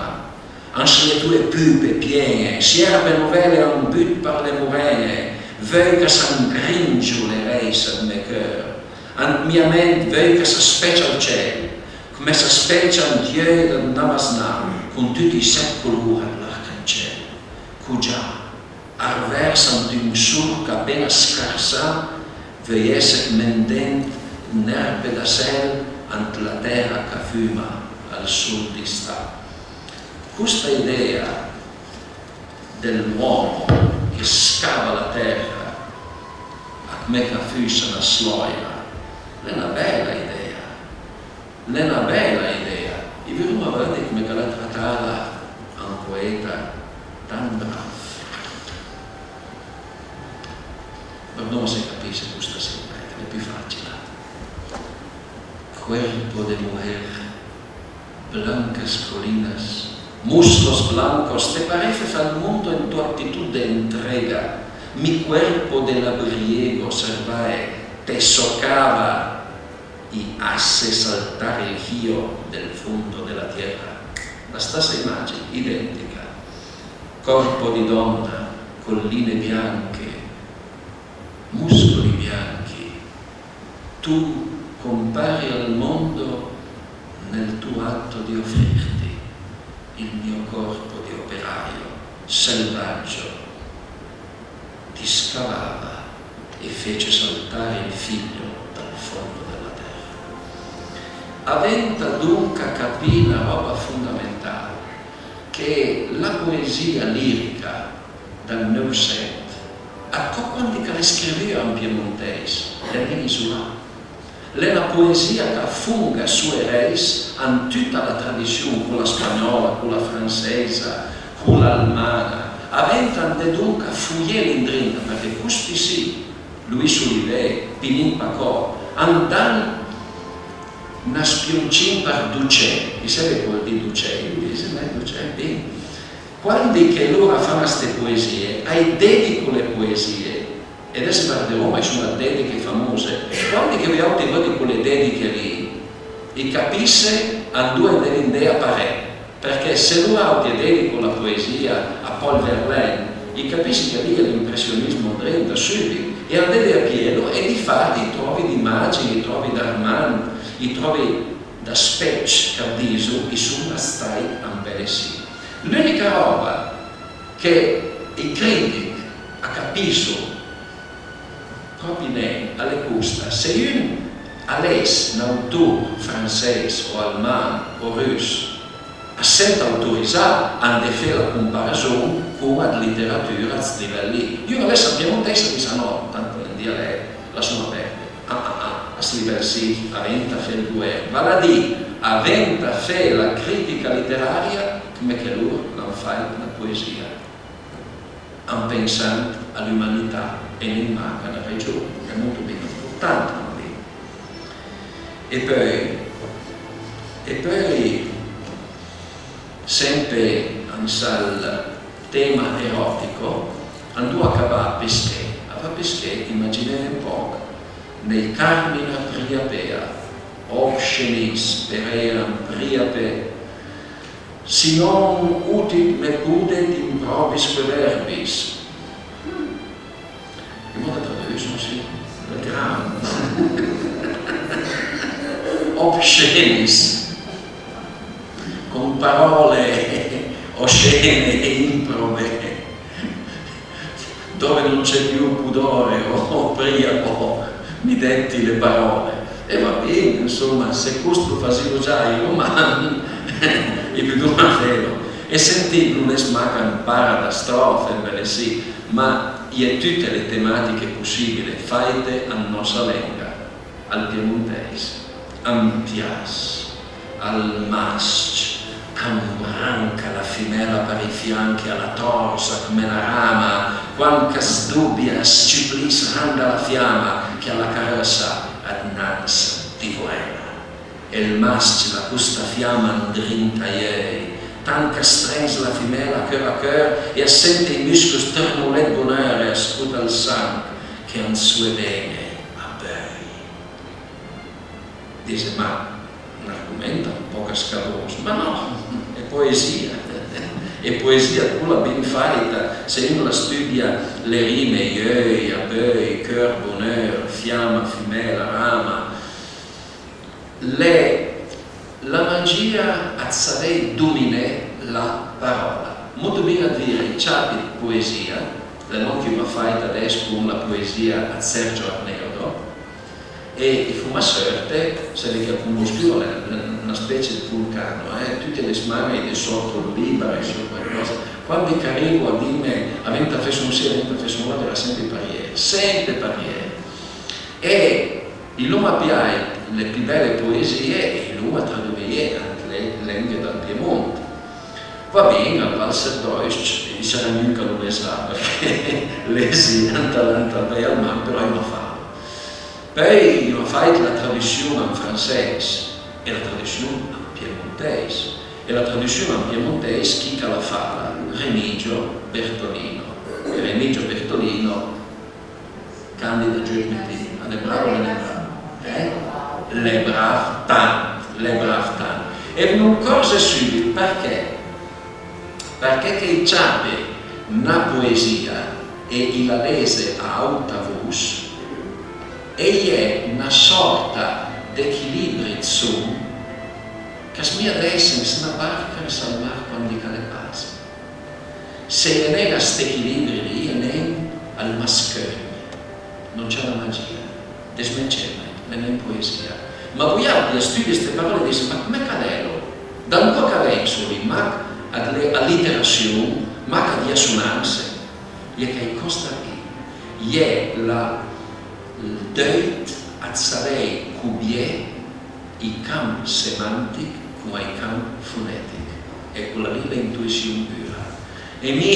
An sle toe pube pien-e, sierbe novèle an but për le moren-e, veuj ch'a s'angrinjo le réisse ëd me cheur. Ant mia ment veuj ch'a së specia ël cel, come së specia ant j'euj ëd na masnà, con tuti ij set color ëd l'arcanciel. Co già, a rëversa ant un sorch apen-a scarsà, veuj esse come un dent, un erbe da sel ant la tèra ch'a fuma al sol d'istà. Costa idea dë l'uomo che scava la tèra a come ch'a fussa na slòira, l'é na bela idea. L'é na bela idea. I vuroma vëdde come ch'a l'é tratada un poeta tant braf. Vardoma se capisse costa sì, l'é pì fàcila. Cuerpo de mujer, blancas colinas, muslos blancos, te parece fè ël mondo en tu actitud de entrega, mi cuerpo de labriego, servae, te socava y hace saltar el giro del fondo de la tierra. La stessa immagine, identica. Corpo di donna, colline bianche, muscoli bianchi, tu compari al mondo nel tuo atto di offrirti il mio corpo di operaio selvaggio. Ti scavava e fece saltare il figlio dal fondo della terra. A venta donca capì na ròba fondamental, che la poesìa lirica dël Neuvsent, a co quandi ch'a l'é scrivùa an piemontèis, l'é nen isolà. L'é na poesìa ch'a fonga soe réis an tuta la tradission, cola spagnòla, cola franseisa, cola alman-a. A venta andé donca foié li andrinta, përchè costi sì, Lois Olivet, Pinin Pacòt, a-j dan na spiuncin për Ducè. Ti seve còs a völ dì Ducè? I dise, beh, Ducè, bin. Quandi che lur a fan ste poesìe, a-j dedico le poesìe, e adess i varderoma, a-i son dë dediche famose. Quandi che vojàutri i vëdde cole dediche lì, i capisse andoa i deve andé a paré, përchè se lur àutri a dedico la poesìa a Paul Verlaine, i capisse ch'a-i é l'impressionismo andrinta sùbit, e a deve a pielo, e difatti i tròve d'immagin, i tròve d'armand, i tròve dë spech, ch'a diso, i son stait ambelessì. L'ùnica ròba che ij crìtich a capisso pròpi nen, a l'é costa: se un a les n'autor franseis o alman o rus, as sent autorizà a andé fé la comparason con dë literatura a st' livel lì. Un a less an piemontèis, a dis: "Ah nò, tant l'é un dialèt, lassoma perde." Ah, ah, ah, a st' livel sì, a venta fé ël dover, val a dì, a venta fé la crìtica literaria come che lor l'han fàit la poesìa, an pensand a l'umanità e nen mach a na region. L'é molto bin amportant, come dì. E peui, e peui, sempe an sal tema erotico, andoa ch'a va a pesché, a va a pesché, imagineve un pòch, nei carmina priapea, obscenis peream priape, si non utit me pudet improbis que verbis. Che modo tradüso, sì? Ël gram. Obscenis. Con parole oscene e improbe, dove non c'è più pudore o, o priapo, mi detti le parole. E va bin, ansoma, se cost lo fasìo già ij roman, i pudoma felo. E sentì, no l'é mach un para dë stròfe, ëmbelessì, ma i é tute le tematiche possibile fàite an nòsta lenga, al piemontèis. An pias al mas-c ch'am branca la fimela për ij fianch e a la tòrsa come na rama, quand ch'a sdobia, a s-ciuplì, a sranda la fiama, ch'a la carëssa dnans di vorela. E ël mas-c l'a costa fiama andrinta ai euj, tant ch'a stren-s la fimela a cheur a cheur, e as sent ij muscoj tërmolé ëd boneur e a scota ël sanch che an soe ven-e a beuj. Dise: "Ma n'argoment un pòch scabros." Ma nò, é poesìa. É poesìa cola bin fàita, se un la stüdia le rime, ij euj, a beuj, cheur, boneur, fiama, fimela, rama. L'é la magìa ëd savèj dominé la paròla. Molto bin a dire, ij ciapi ëd poesìa, l'é lòn ch'i l'ha fàit adess con la poesìa ëd Sergio Arneodo, e i foma seurte, se ch'a conosso, l'é na specie ëd Vulcano, eh, tute le sman-e i dë sòrt ël lìber, insoma, qualcosa. Quandi ch'a rivo a dime: "A venta fé son sì, a venta fé son là", a l'era sempe parier, sempe parier. E i l'oma piàit le pì bele poesìe e i l'oma traduvìe ant le lenghe dël Piemont. Va bin, al Walzer Deutsch, i sarà gnun ch'a lo lesrà, përchè lesi ant ël, ant ël vej alman, però i l'oma falo. Peui i l'oma fàit la tradussion an franseis e la tradussion an piemontèis. E la tradussion an piemontèis, chi ch'a l'ha fala? Remigio Bertolino. E Remigio Bertolino Candida, giusto, a l'é bravo o a l'é nen bravo? Eh? L'é brav tant, l'é brav tant. E v'lo ancorze sùbit, përchè? Përchè che i ciape na poesìa e i la lese a àuta vos, e i é na sòrta d'echilibri ëd son ch'a smija d'esse s'na barca ënsal mar quandi ch'a le pasa. Se i é nen a st'echilibri lì, i é nen ël mas-ceugne, non c'è la magia, dësmenceme, l'é nen poesìa. Ma vojàutri a stüdie ste paròle e dise: "Ma come ch'a l'é lo? Da andoa ch'a ven-so lì?" Mach a le alliterassion, mach a j'assonanse, i é chèicòs da pì, i é la, ël deuit ëd savèj cobié ij camp semantich con ij camp fonetich, e cola lì l'é intuission pura. E mi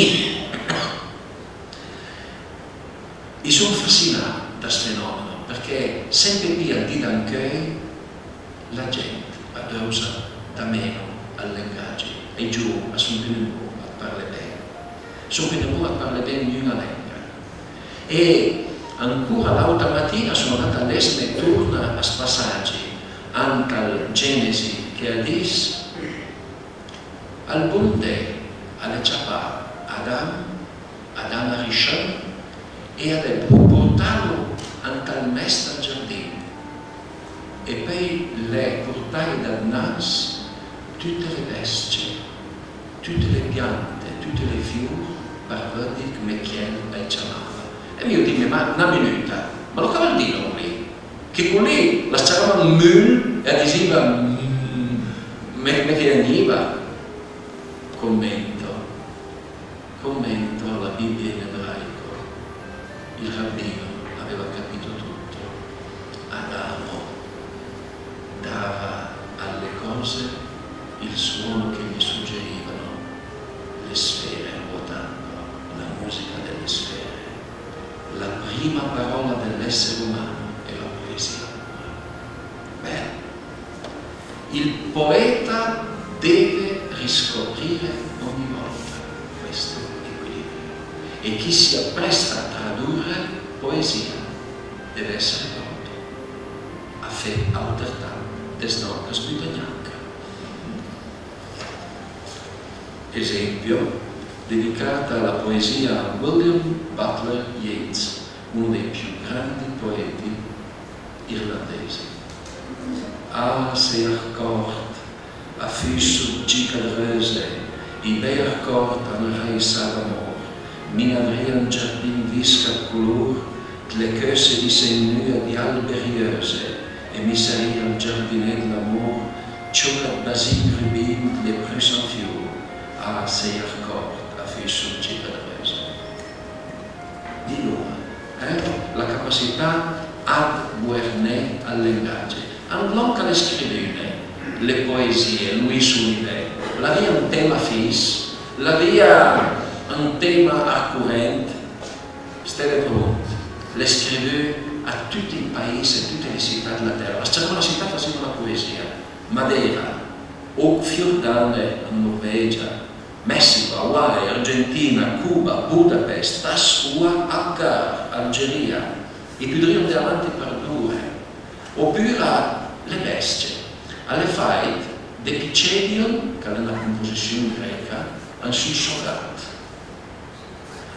i son fascinà da st' fenòmeno, përchè sempe pì al di d'ancheuj La gent a breusa da meno ël lengatge, e i giovun a son pì nen bon ëd parlé ben, son pì nen bon ëd parlé ben gnuna lenga. E ancora l'àuta matin-a son andat a lessme torna ël passagi ant ël Genesi che a dis: Ël Bondé a l'é ciapà Adam, Adam a Rishon, e a l'é po-, portalo ant ël mes dël giardin. E peui l'é portaje da dnans tute le bèstie, tute le piante, tute le fior, për vëdde come chiel a-j ciamava. E mi i dime: "Ma na minuta, ma lòn ch'a veuj dì lòn lì?" Che col lì l'as ciamava ël mul e a disiva: "Mm, me, me che i agniva." Commento, commento alla Bibbia in ebraico. Il rabbino aveva capito tutto. Adamo dava alle cose il suono che gli suggerivano le sfere ruotando, la musica delle sfere. La prima parola dell'essere umano è la poesia pura. Beh, il poeta deve riscoprire ogni volta questo equilibrio, e chi si appresta a tradurre poesia deve essere pronto a fé àutertant, desnò ch'a sbuta gnanca. Esempio, dedicata alla poesia a William Butler Yeats, uno dei più grandi poeti irlandesi. Ah, sei acòrt a fus sot gica dë reuse, i bei acòrt a na raissà d'amor, mi n'avrìa un giardin visca dë color, t'le cheusse di sent nua di albe rieuse, e mi sarìa ël giardiné dl'amor, ciò ch'ëd basin rubin t'le prus an fior. Ah, sei acòrt a fus sot gica dë reuse. Dilora, eh, la capacità ëd governé ël lengatge. Ant lòn ch'a l'é scrivune le poesie, Lois Olivé, l'avìa un tema fis, l'avìa un tema arcorent, steve pront, l'é scrivù a tuti ij pais e tute le sità dla tèra. L'as ciamà na sità, fasiva na poesia. Madeira, Ògfjordane an Norvegia, Messico, Hawaii, Argentina, Cuba, Budapest, Taskoa, Aggar, Algeria, i podrìa andé avanti për d'ore. Opura le bèstie, a l'é fàit de Picedion, ch'a l'é na composission greca, an sù sò gat.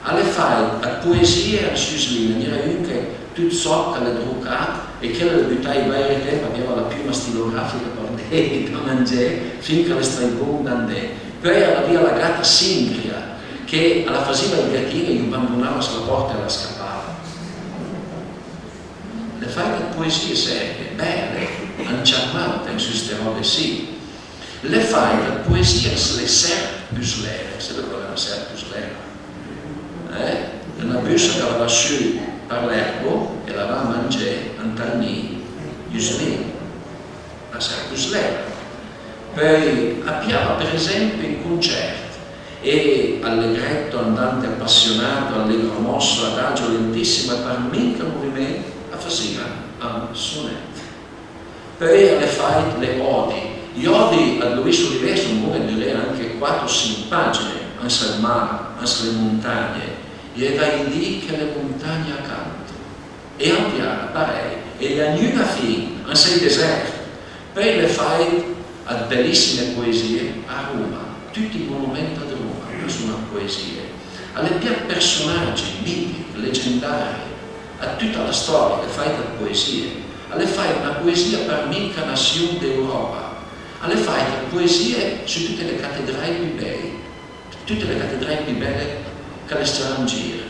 A l'é fàit ëd poesie an sù sli, a n'ira un che tut sòch a l'é drocat e chel a l'é butaje vaire temp, a piava la piuma stilografica për deje da mangé fin ch'a l'é stàit bon d'andé. Peui a l'avìa la gata singria, che a la fasiva ël gatin e ju bandonava s'la pòrta e a la scapava. L'é fàit ëd poesie serie, bele, anciarmante, sù ste ròbe sì. L'é fàit ëd poesie s'le serp buslere, seve còs a l'é na serp buslera? Eh? A l'é na bussa ch'a la va sù për l'erbo e a la va a mangé ant ël ni j'uslin. Na serp buslera. Peui a piava, për esempi, un concert, e allegretto, andante, appassionato, allegro mosso, adagio, lentissimo e për minca moviment a fasìa un sonèt. Peui a l'é fàit le odi. J'odi ëd Lois Olivé a son bon-e ëd duré anche quat o sinch pagine, an s'ël mar, an s'le montagne, e a-i va ij di che le montagne a canto. E a piava parèj, e a-i a gnun-a fin, an s'ël desert. Peui l'é fàit ëd belissime poesie a Roma, tuti ij monument ëd Roma a son ëd poesie. A l'é pià ëd përsonagi mitich, legendari, ëd tuta la stòria, a l'é fàit ëd poesie. A l'é fàit na poesia për minca nassion d'Europa. A l'é fàit ëd poesie sù tute le catedrai pì bej, tute le catedrai pì bele ch'a l'é stirà an gir.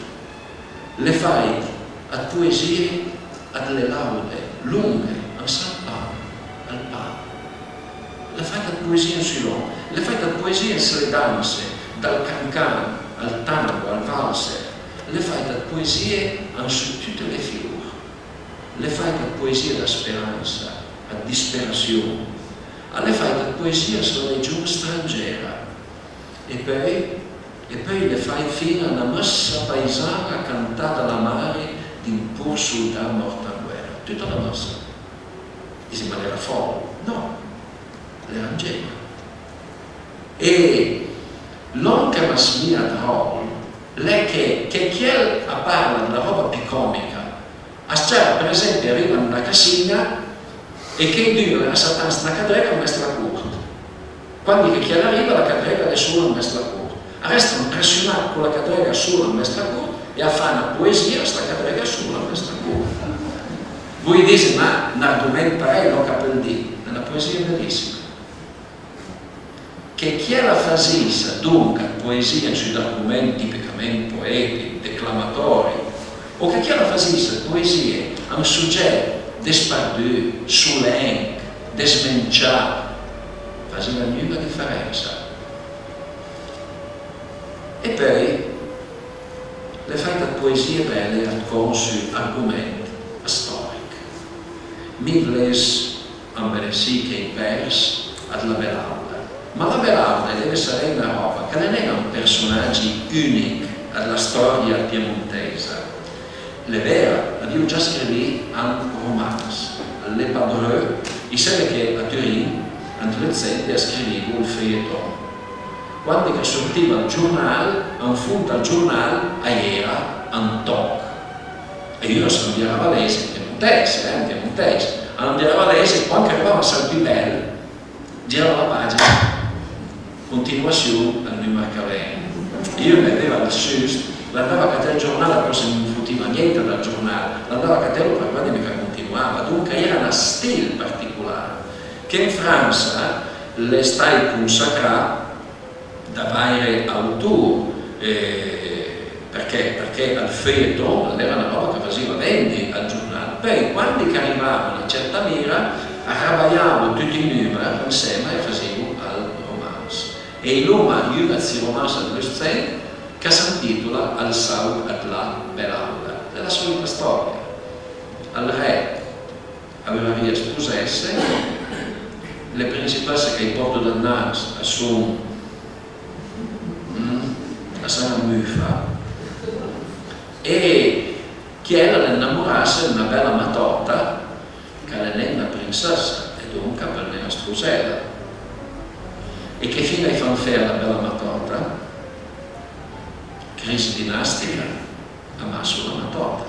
L'é fàit ëd poesie, ëd le laude longhe, an s'ël palm, ël palm. L'é fàit ëd poesie an sù lòn, l'é fàit ëd poesie an s'le danse, dal cancan al tango, al valzer. L'é fàit ëd poesie an sù tute le fior. L'é fàit ëd poesie da speransa, ëd disperassion. A l'é fàit ëd poesie an s'la region strangera. E peui, e peui l'é fàit fin-a na massa paisan-a cantà da la mari d'un pòver soldà mòrt an guèra. Tuta la massa. Disìm a l'era fòl, No, a l'era un geni. E lòn ch'a më smija dròl l'é che, che chiel a parla dla ròba pì còmica, a s-ciama, për esempi, a riva an na casin-a e chei du a l'era satà an sta cadrega an mes dla cort. Quandi che chiel a riva, la cadrega a l'é sola an mes dla cort. A resta ampressionà co la cadrega sola an mes dla cort e a fa na poesìa an sta cadrega sola an mes dla cort. Voi dise, ma n'argoment parèj, lòn ch'a peul dì? L'é na poesìa belìssima. Che chiel a fasìssa donca poesìa su d'argoment tipicament poetich, declamatòri, o che chiel a fasìssa poesìe an sogget despardù, solench, desmengià, a fasiva gnun-a diferensa. E peui, l'é fàit ëd poesìe bele e a tocon su argoment stòrich. Mi vless ambelessì chei vers dla Belauda. Ma la Belauda a deve savei na ròba, ch'a l'é nen un përsonagi ùnich dla stòria piemontèisa. L'é vera, l'avìo già scrivì un romans, L'Epabreu, i seve che a Turin, ant l'Eutsent, a scrivivo ël feuilleton. Quandi ch'a sortiva ël giornal, an font al giornal a-i era un tòch. E un a s'ambiarava a lese, an piemontèis, eh, an piemontèis, a l'ambiarava a lese, quand ch'a rivava sël pì bel, girava la pagina, continuazion al numero ch'a ven. E un meteva ël sust, l'andava a caté ël giornal, però se an fotiva gnente dal giornal, l'andava a catelo për vëdde ch'a continuava. Donca a-i era un stil particolar che an Fransa l'é stàit consacrà da vàire autor, eh, përchè? Përchè ël feuilleton a l'era na ròba ch'a fasiva vendi al giornal. Peui, quandi ch'a rivavo a na certa mira, a rabaiavo tuti ij numer ansema e a fasivo ël romans. E i l'oma un ëd sti romans dl'Eutsent ch'a s'antitola Ël saut dla Belauda. L'é la sòlita stòria. Ël re a veuravìa sposesse, le principesse ch'a-j pòrto dannanz a son, mm, a san amufa, e chiel a l'é innamorasse ëd na bela matòta ch'a l'é nen na prinsessa e donca a peul nen sposela. E che fin a-j fan fé a la bela matòta? Crisi dinastica, amassa la matòta.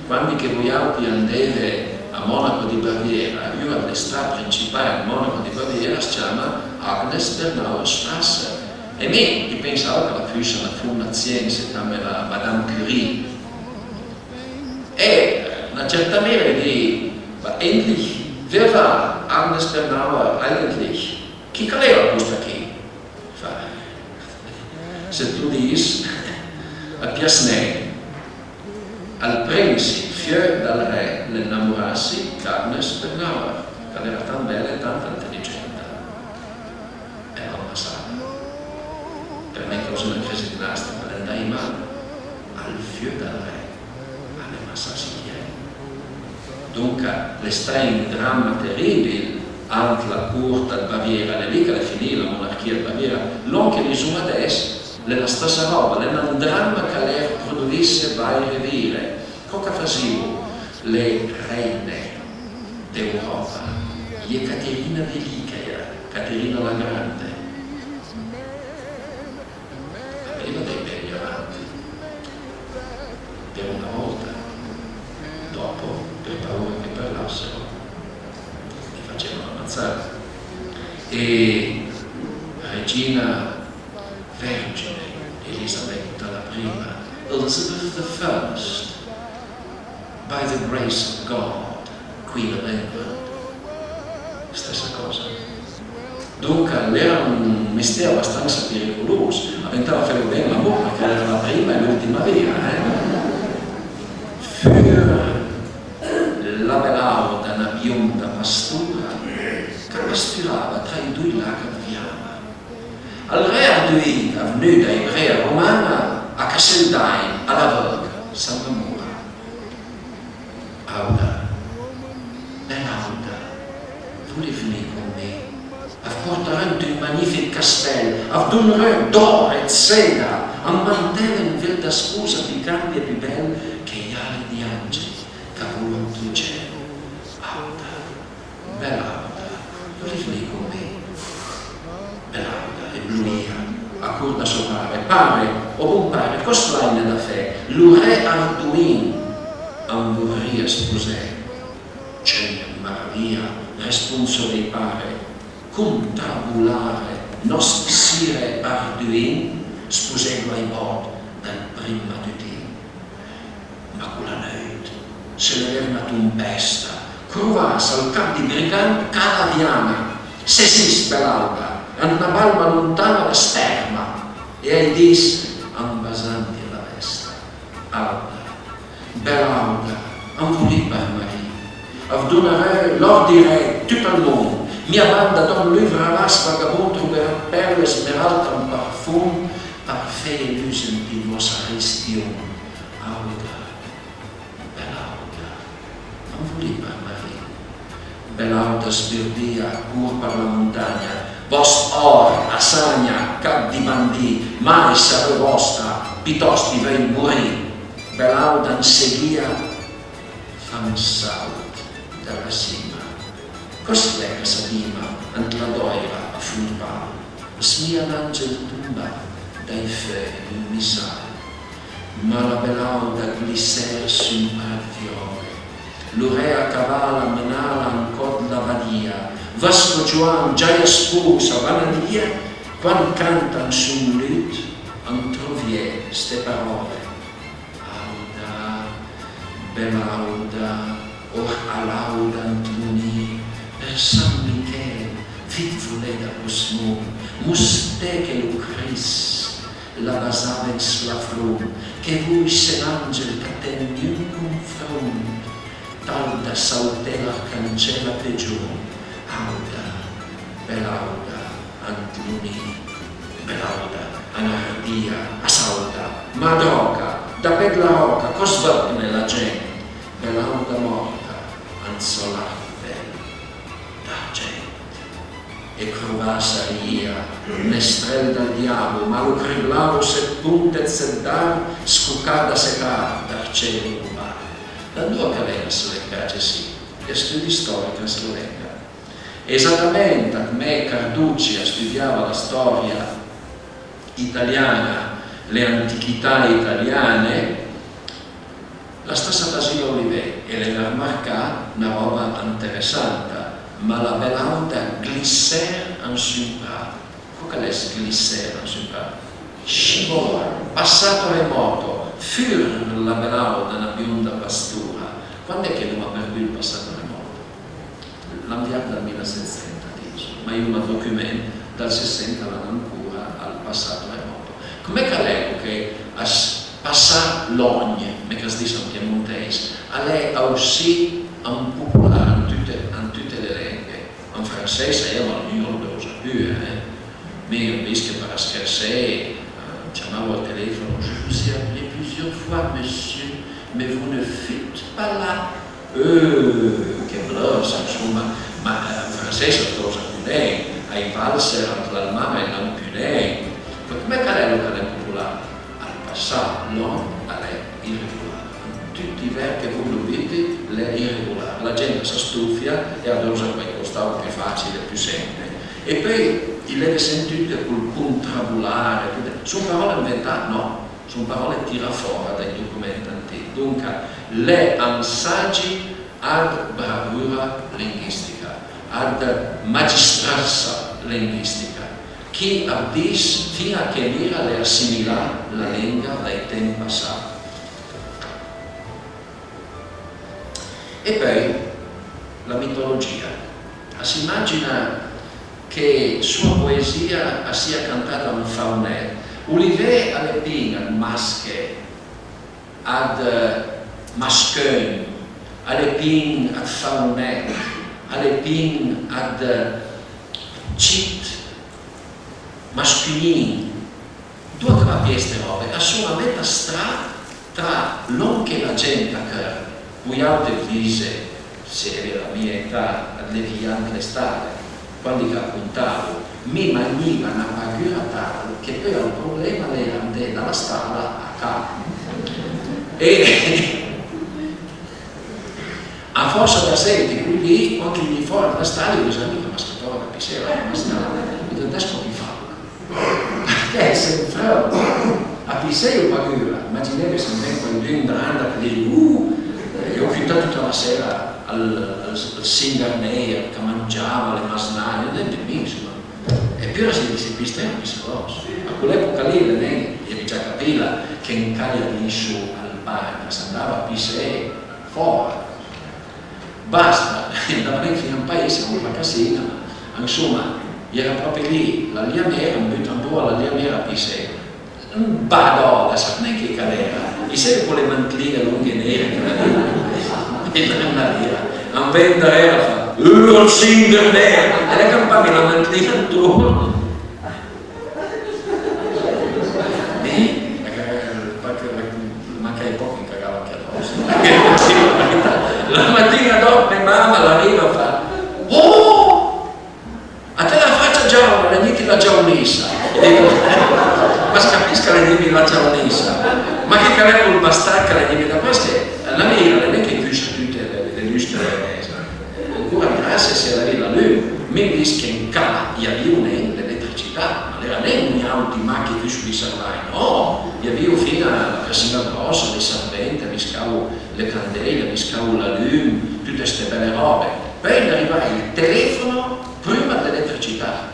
Quandi che vojàutri andeve a Monaco di Baviera, un dle stra principal a Monaco di Baviera as-ciama Agnes Bernauer Strasse. E mi i pensavo ch'a la fussa na fonna dë siense, come la Madame Curie. E na certa mira a-j di: Ma endlich, wer war Agnes Bernauer eigentlich? Chi ch'a l'era costa chi? Fa, se t'lo dis, a pias nen. Ël prinsi, fieu dël re, l'é innamorasse d'Agnes Bernauer, ch'a l'era tant bela e tant inteligenta. E a l'ha ammassala. Për nen causé na crisi dinastica, a l'é andaje mal. Ël fieu dël re a l'é ammassasse chiel. Donca, l'é stàit un drama teribil ant la cort dë Baviera, l'é lì ch'a l'é finì la monarchia dë Baviera. Lòn che i son adess, l'é la stessa ròba, l'é un drama ch'a l'é produìsse vàire vire. Co ch'a fasivo le reine d'Euròpa? L'é Caterina Velica, Caterina la Grande. A l'aveva dij bej avanti, për na vòlta, dòp, për paura ch'i parlassero, i facevano ammazzare. E Regina Vergine, Elisabetta la prima, Elizabeth the First, by the grace of God, Queen of England. Stessa còsa. Donca, a l'era un mistér abastansa pericolos, a ventava felo ben, ma bon, përchè a l'era la prima e l'ùltima vira, eh? Fur la Belauda na bionda pastora ch'a pasturava tra ij doi lach dë Viana. Ël re Arduin, vnù da Ivrea Romana, a cassé ël dàin, a l'aveuga, s'a l'namora. Auda, Belauda, voli vnì con mi? A vë portarò ant un magnìfich castèl, a vë donerò d'òr e dë seda, un mantèl e un vel da sposa pì grand e pì bel che j'ale dij àngej ch'a volo ant ël cel. Auda, Belauda, Luìa, a cor da sò pare: «Pare, ò bon pare, còs l'àgne da fé? Lo re Ardoin am vorrìa sposé.» Cen ëd maravìa, respond sò vej pare: «Contravolare, nòst sire Ardoin, sposelo ai bòt dal prim matutìn.» Ma cola neuit se levèt na tompèsta, crovàs al cap dij brigant Calaviana. «Saisìs, Belauda, ant na balma lontana l'é stèrma.» E a-j dis, an basandje la vèsta: «Auda, Belauda, am volì për marì? Av donareu l'òr dij re ëd tut ël mond. Mia banda, dòm lu vrav, vagabond, troverà pèrle, smerald an parfum, për feje lus ant ij vòst aristion. Auda, Belauda, am volì për marì?» Belauda sburbìa, a cor për la montagna: «Vòst òr a sagna, cap dij bandì, mai sareu vòsta, pitòst i veuj morì.» Belauda an seguìa, fa ën saut da la sima. Còs l'é ch'a s'abima ant la dòira a fond pal? Smija l'àngel tombà dai feuj d'un missal. Ma la Belauda glissèl su un pra ëd viòle. Lo re a caval a menala an cò dla badìa. Vasco Gioan, giaja spos, a banadìa. Quand canta an son lut, an trovìa ste paròle: «Auda, Belauda, òr a lauda ant lo nì, për San Michel, vit volé da còst mond, mosté che lo Crist l'a basave an sla front, che voi se l'àngel ch'a ten gnun confront, tal da sauté l'Arcancèl a pegion, Auda, Belauda, ant lo nì.» Belauda, anardìa, a sauta: «Ma dròca, da pé dla ròca còs vërtne la gent?» Belauda mòrta ant sò largh pèl d'argent. E crovàs a rìa, mestrèl dal diavo, ma lo criblavo set ponte ëd set dard, scocà da set ard d'arcero cobard. Da andoa ch'a ven sto lengatge sì? Ij studi stòrich an Slovenja. Esatament, ant me Carducci a studiava la stòria italiana, le antichità italiane, l'ha stassa fazìla Olivé, e l'é armarcà na ròba anteressanta: ma la Belauda glissèl an su un pra. Còs ch'a l'é sglissèl an su un pra? Scivolà, passà a remòto, furb la Belauda, na bionda pastora. Quand'é che l'oma përdù ël passà a remòto? L'an viard dal milasetsent, a diso, ma i l'oma document dal Sessent ch'a l'han ancora ël passà a remòto. Come ch'a l'é che as passà l'ògne, come ch'as dis an piemontèis, a l'é aussì an popular an tute, an tute le lenghe? An fransèis a-i é, ma gnun a lo usa pù, eh. Mi l'hai vist che për schersé, eh, ciamavo al telefono: «Je vous ai appelé plusieurs fois, monsieur, mais vous ne fûtes pas là.» Eh, che blöf, ansoma, ma, eh, an fransèis as deusa pì nen, a-i valser ant l'alman a-i n'han pì nen. Ma come ch'a l'é lo ch'a l'é popular? Ël passà long a l'é iregolar. Tuti ij verb che voi lo buti l'é iregolar. La gent a së stofia e a deusa quaicòs d'àutr pì fàcil, pì sempe. E peui i l'eve sentute col contravolare, tute, son paròle inventà? Nò, son paròle tirà fòra dai document antich. Donca, l'é ansagi ëd bravura linguistica, ëd magistrassa linguistica, chi a dis fin-a che mira a l'é assimilà la lenga dai temp passà. E peui la mitologia. A s'imagina che soa poesìa a sia cantà da un faunèt. Olivé a l'é pin ëd masche, ëd mascheugn, a l'é pin ëd faunèt, a l'é pin ëd cit mascugnin. Andoa ch'a va a pié ste ròbe? A son a metà stra tra lòn che la gent a cheurb, vojàutri dise, se avìe la mia età, ëd levijant le stale, quandi ch'a contavo, mi magniva na pagura tal che peui ël problema a l'era andé da la stala a ca. E a fòrsa dë sente col di, quandi i vnìe fòra da la stala, i vnìe mica mascà fòra da pì, se era mascà, e da adess còmp i fa? A pissé a-i é pagura, imagineve se a-i ven quaidun dranda che a dis: "Uh!" E a-i é cütà tuta la sera al, al, al singer neir ch'a mangiava le masnade, niente, mi, insoma. Epura se, se pisteva, pisteva. A quell'epoca lì, le nen, i avìo già capila che an Cali a diso al bar, ch'a s'andava a pissé fora. Basta, andava nen fin an paese, an la casina, ma, insoma, i era propi lì la lianera, an buta an rua la lianera a pissé. Badòla, sas nen chi ch'al era? I seve quele mantlighe longhe nere che l'avìo? E l'era, an ven darera a fà: "Uh, ël singer ner!" E l'é campame la mantlighe antorno. Eh? Parché, parché manca-i poch che i cagava anche adoss. La matin-a dòp me mama a l'ariva e a fa: "Oh! A t'é la facia giauna, l'é gnanca la giaunissa." E digo: "Ma s'capìs ch'a l'é gnanca la giaunissa, ma chi ch'a l'é col bastard ch'a l'é gnanca da qua, se la mira, l'é nen che i pusa tute le, le lustre." Ancora grasie se a l'avìo la lum, mi an vist che an ca i avìo nen l'eletricità, ma l'era nen noi àuti mach che i fusso dij servaj, nò, i avìo fin-a la persin-a gròssa, le servente, a viscavo le candele, a viscavo la lum, tute ste bele ròbe. Peui a l'é arivà ël telefono prima dl'eletricità.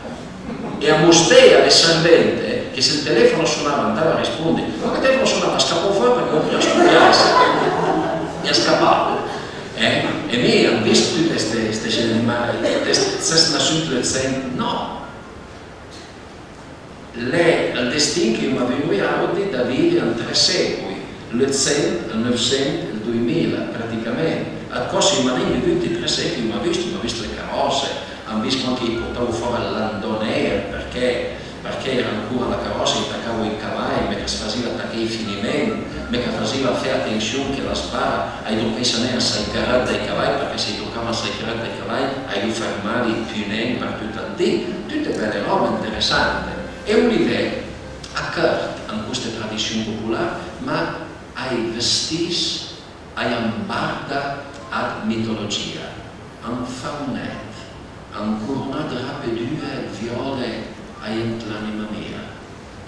E a mosté a le servente che se ël telefono a sonava andava a rispondi, ma che ël telefono a sonava, a scapavo fora parché a scopava. E a scapavo. Eh? E mi an vist tute ste, ste scene, ma ste, ste, ste nassù ël Sent, nò. L'é ël destin che i l'oma avù noi àuti da vivi an tre sécoj, l'Eutsent, ël Neuvsent e ël doimila, praticament. Ëd còse i l'oma nen vivù ant ij tre sécoj, i l'oma vist, i l'oma vist le caròsse, an vist quand che i portavo fora ël landò ner, parché, parché a l'era ancora la caròssa, i tacavo ij cavaj, ma ch'as fasiva taché ij finiment, ma ch'a fasiva fé atension che la sbara a-i tocaissa nen a sai carëd dai cavaj, parché se a-i tocava a sai carëd dai cavaj, a-i lo fermavi pì nen për tut ël di. Tute bele ròbe interessante. E Olivé a chërd an coste tradission popolar, ma a-j vestìs, a-j ambarda ëd mitologia, an faunèt, an coronà ëd rape dure ëd viòle a-j é ant l'anima mia.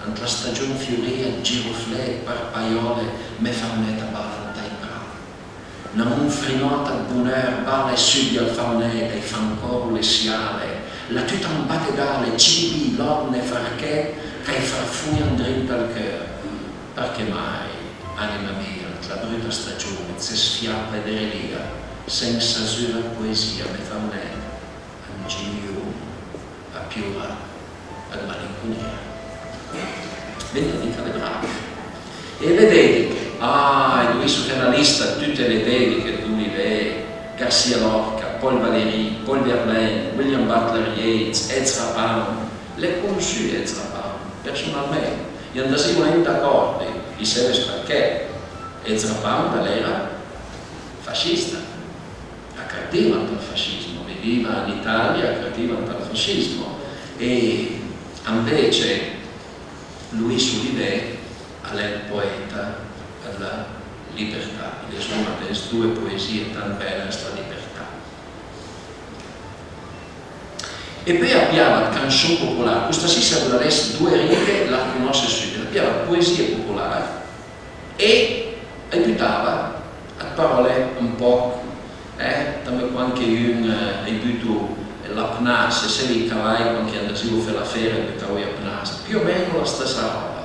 Ant la stagjon fiorìa ëd giroflé e ëd parpaiòle, mè faunèt a bala ant ij pra. Na monfrinòta ëd boneur bala e subia ël faunèt, a-j fa ancòro le siale, l'ha tut an bate d'ale, ciribì, lòn e farchèt, ch'a-j farfoja andrinta al cheur. Parché mai, anima mia, ant la bruta stagjon, it ses fiapa e derelìa, sensa zura ëd poesìa, mè faunèt? An gimiu a piorà ëd malinconìa. Vedi, a l'é brav. E le dediche? Ah, i dovìsso fé na lista ëd tute le dediche ëd Olivé, Garcia Lorca, Paul Valéry, Paul Verlaine, William Butler Yeats, Ezra Pound. L'hai conossù Ezra Pound, personalment. I andasìo nen d'acòrdi, i seve përchè? Ezra Pound a l'era fascista. A cërdiva ant ël fascismo, viviva an Italia, a cërdiva ant ël fascismo. E anvece Luis Olivé a l'é ël poeta ëd la libertà. I l'oma penso doe poesìe tant bele, sta libertà. E peui a piava ëd canson popolar, costa sì, se a l'é doe righe, la conòsse subit. A piava ëd poesìe popolar, e a-j butava ëd paròle un pòch, eh, tant cuant che un, eh, a-j buto l'apnasse, seve ij cavaj cuant ch'i andasìo fé la fera, a-j butavo j'apnasse, più o meno la stessa ròba.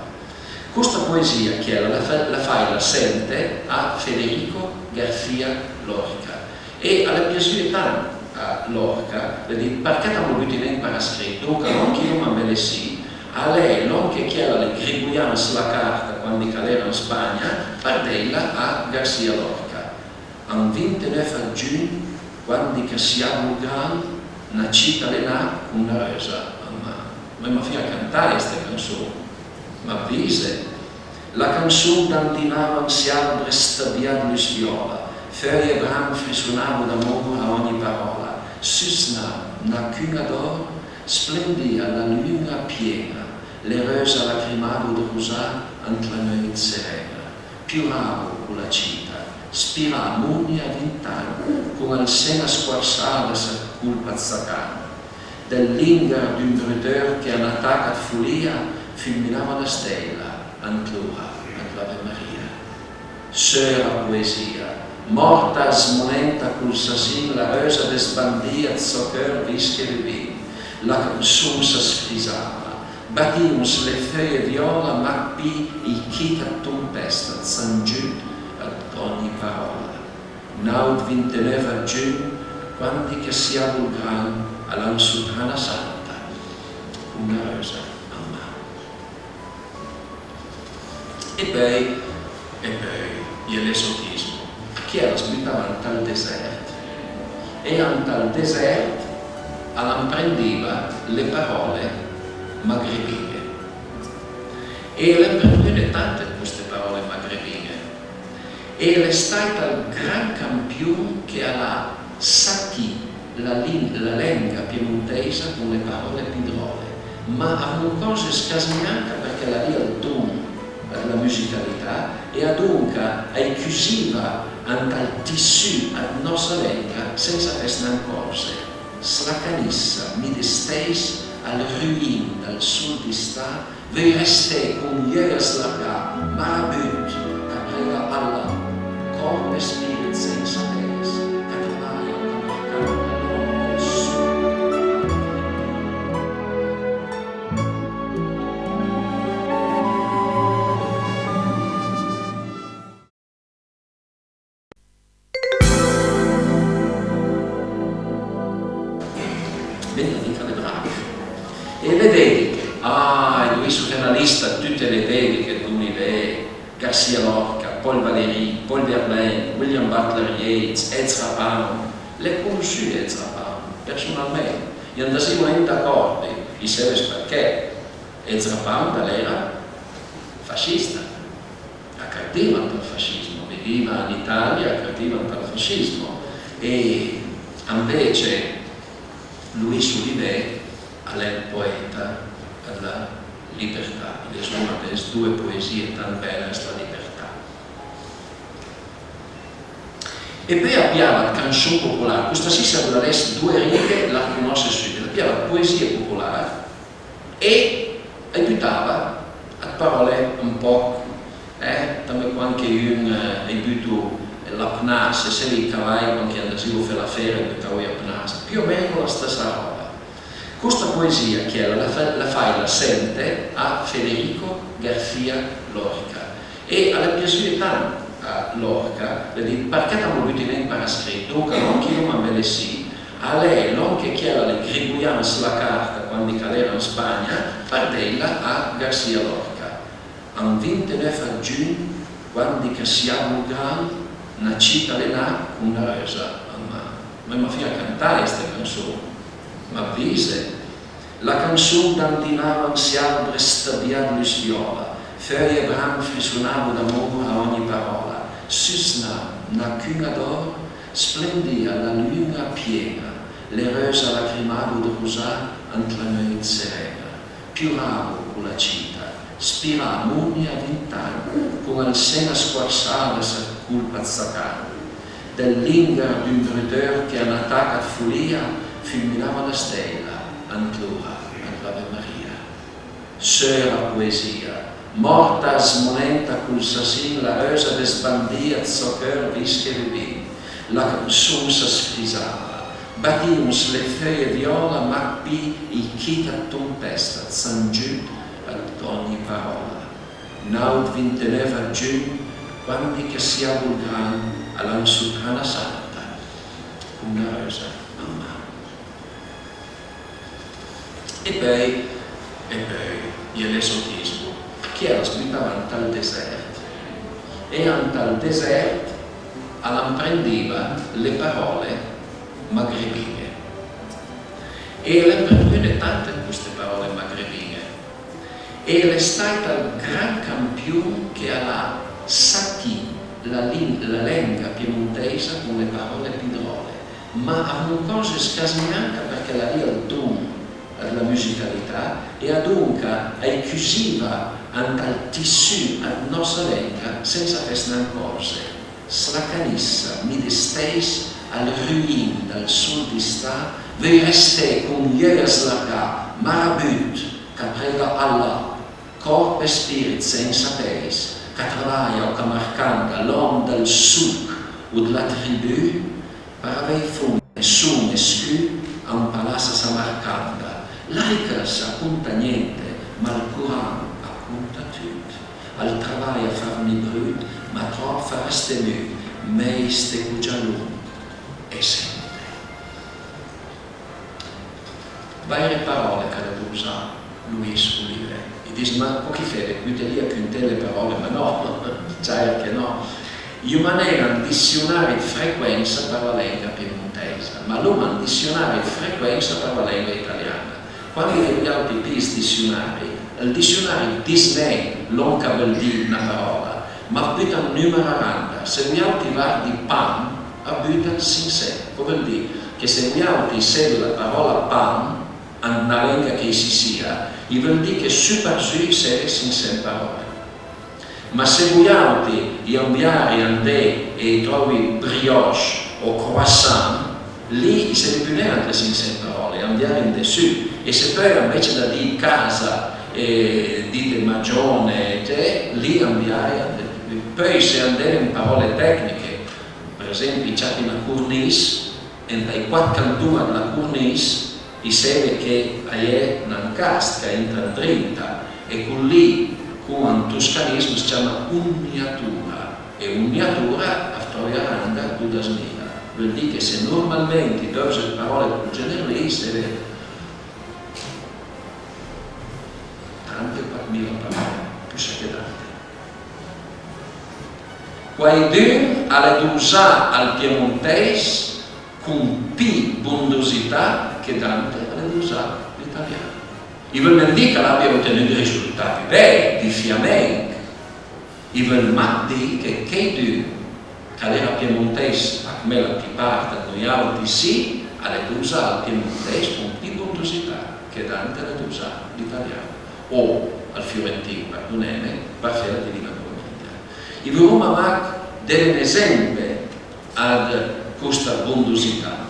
Costa poesìa chiel-la la fa-, la fai-la sente a Federico García Lorca. E a l'é piasùe tant a Lorca, l'é dit: "Përchè it am lo buti nen për scritt?" Donca, lòn ch'i l'oma ambelessì a l'é lòn che chiel-la a l'é grigojà an sla carta cuandi ch'a l'era an Spagna, për deila a García Lorca. An vinteneuf ëd giugn, cuandi ch'a siavo gran, na cita a l'é nà con na reusa an man. Ma i l'oma fin-a cantà ste canson, m'avise. La canson dandinava an siarbre stëbià ëd lus viòla, feuje e bram frisonavo d'amor a ògni paròla, sus na, na cun-a d'òr splendìa la lun-a pien-a, le reuse a lacrimavo ëd rosà ant la neuit seren-a, pioravo co la cita, spirà mòrnia a vint ann, con ël sen a squarsà da sa colpa ëd Satan. Dël lingar d'un bruteur che a n'ataca ëd folìa, fulminava la stèila ant l'ora ant l'Ave Maria. Seura poesìa, mòrta a smonenta col sassin, la reusa dësbandìa ëd sò cheur vist che rubin, la canson s'a sfrisava, batìo s'le feuie viòla, mach pì ij chich ëd tompesta ëd San Giud ëd ògni paròla. N'àut vinteneuv ëd giugn, quandi ch'a siavo ël gran a l'han soprà na santa, con na reusa an man. E peui, e peui, i é l'esotismo. Chiel as butava ant ël desert, e ant ël desert a l'amprendìva le paròle magrebin-e. E a l'é amprendune tante ëd coste paròle magrebin-e. E a l'é stàit ël gran campion che a l'ha sachì la lin-, la lenga piemonteisa con le paròle pì dròle, ma a mon còrze scasi gnanca, përchè a l'avìa ël don dla musicalità e adonca a-j cusìva ant ël tissù ëd nòsta lenga sensa fessne ancòrze. S'la canissa mi dë stèis al ruin dël sol d'istà, veuj resté con j'euj slargà, marabut, ch'a prega Allah, còrp e spirit sensa pèis, ch'a travaja a marcà l'òrd dël sol. Benedita le brave. E le dediche? Ah, i dovìsso fé na lista ëd tute le dediche ëd Don Ivé, Garcia Lorca, Paul Valéry, Paul Verlaine, William Butler Yeats, Ezra Pound. L'é conossù Ezra Pound, personalment. I andasìo nen d'acòrdi, i seve përchè. Ezra Pound a l'era fascista, a credìva ant ël fascismo, vivìva an Italia, a credìva ant ël fascismo. E anvece Luis Olivé a l'é ël poeta dla libertà, i l'é sgoma des doe poesìe tant bele, s'la libertà. E peui a piava ëd canson popolar, costa sì, se a veuss lès doe righe, la conòsse sùbit, a piava ëd poesìe popolar, e a-j butava ëd paròle un pòch, eh, tanto quand che un, eh, a-j buto la pnasse, seve ij cavaj quand ch'i andasìo fé la fera a-j butavo ij pnasse, più o meno la stessa ròba. Costa poesìa, chiel, la fa-, la fàjla sente a Federico García Lorca. E a l'é piasùe tant a Lorca, l'é dit: përchè t'am buti nen për scritt? Donca lòn ch'i l'oma ambelessì a l'é lòn che chiel a l'é grigoià an sla carta quandi ch'a l'era an Spagna, për deila a García Lorca. An vinteneuv ëd giugn, quandi ch'a siavo ël gran, na cita a l'é nà con na reusa an man. Ma i m'ha fìa cantà ste canson, m'avvise? La canson dandinava an si arbre stëbià ëd lus viòla, feuj e bram frissonavo d'amor a ògni paròla. Sus na, na cun-a d'òr splendìa la lun-a pien-a, le reuse a lacrimavo ëd rosà ant la neuit seren-a. Pioravo co la cita, spirà amoni a vint agn, con ël sen a squarsà da sa colpa ëd Satan. Dël lingar d'un bruteur che a na taca ëd folìa fulminava la stèila ant l'ora ant l'Ave Maria. Seura poesìa, mòrta a smonenta col sassin, la reusa dësbandìa ëd sò cheur vist che rubin, la canson s'a sfrisava, batìo s'le feuj viòla, mach pì ij chich ëd tompesta ëd San Giud ëd ògni paròla. N'àut vinteneuv ëd giugn, quandi ch'a siavo ël gran, a l'han soprà na santa, con na reusa an man. E peui, e peui, i é l'esotismo. Chiel as butava ant ël desert, e ant ël desert a l'amprendìva le paròle magrebin-e. E a l'é amprendune tante ëd coste paròle magrebin-e. E a l'é stàit ël gran campion che a l'ha sachì la lin-, la lenga piemonteisa con le paròle pì dròle, ma a mon còrze scasi gnanca përchè a l'avìa ël don dla musicalità e adonca a-j cusìva ant ël tissù ëd nòsta lenga sensa fessne ancòrze. S'la canissa mi dë stèis al ruin dël sol d'istà, veuj resté con j'euj slargà, marabut, ch'a prega Allah, còrp e spìrit sensa pèis, ch'a travaja o ch'a marcanda l'òm dël soch o dla tribù, par avèj fom e som e scu a un palass a Samarcanda. L'arichëssa a conta gnente, ma ël coran a conta tut. Al travaj a farmi brut, ma tròp fa rësté mut, mej sté cogià longh e sente. Vàire paròle ch'a l'é dovzà Lois Olivé. I dis: "Ma co ch'i feve, bute lì a cunté le paròle?" Ma nò, ciàir che nò. I l'oma nen un dissionari ëd frequensa për la lenga piemontèisa, ma i l'oma un dissionari ëd frequensa për la lenga italiana. Quandi che vojàutri pijé sti dissionari, ël dissionari a dis nen lòn ch'a veul dì na paròla, ma a buta un nùmer a randa. Se vojàutri vardé pan, a buta un sinc sèt. Ch'o veul dì che se vojàutri i seve la paròla pan, an na lenga ch'i si sia, i veul dì che su për zu i seve sinc sèt paròle. Ma se vojàutri i anviàri andé e i tròvi brioche o croissant, lì i seve pì nen ant le sinc sèt paròle, i anviàri andé su. E se peui, anvece dë dì casa, e dite magione, te, lì i anviàri andé. Peui se andé an paròle tecniche, për esempi, i ciapi na corniss, ant ij quat canton dla corniss, i seve che a-i é n'ancast ch'a intra andrinta, e col lì, con un toscanism, as ciama onniatura, e onniatura a tròvia a randa dodasmila. Veul dì che se normalment i deuvze ëd paròle col gener lì, i seve trenta o quatmila paròle, pì sa che dante. Quaidun a l'é dovzà al piemontèis con pì bondosità che Dante a l'é dovzà l'italian. I veul nen dì ch'a l'abia otenù dë risultà pì bej, difìament. I veul mach dì che quaidun ch'a l'era piemontèis, a come la pì part ëd nojàutri sì, a l'é dovzà al piemontèis con pì bondosità che Dante a l'é dovzà l'italian, o al fiorentin, perdoneme, për fé la Divina Commedia. I voroma mach deve un esempe ëd costa bondosità.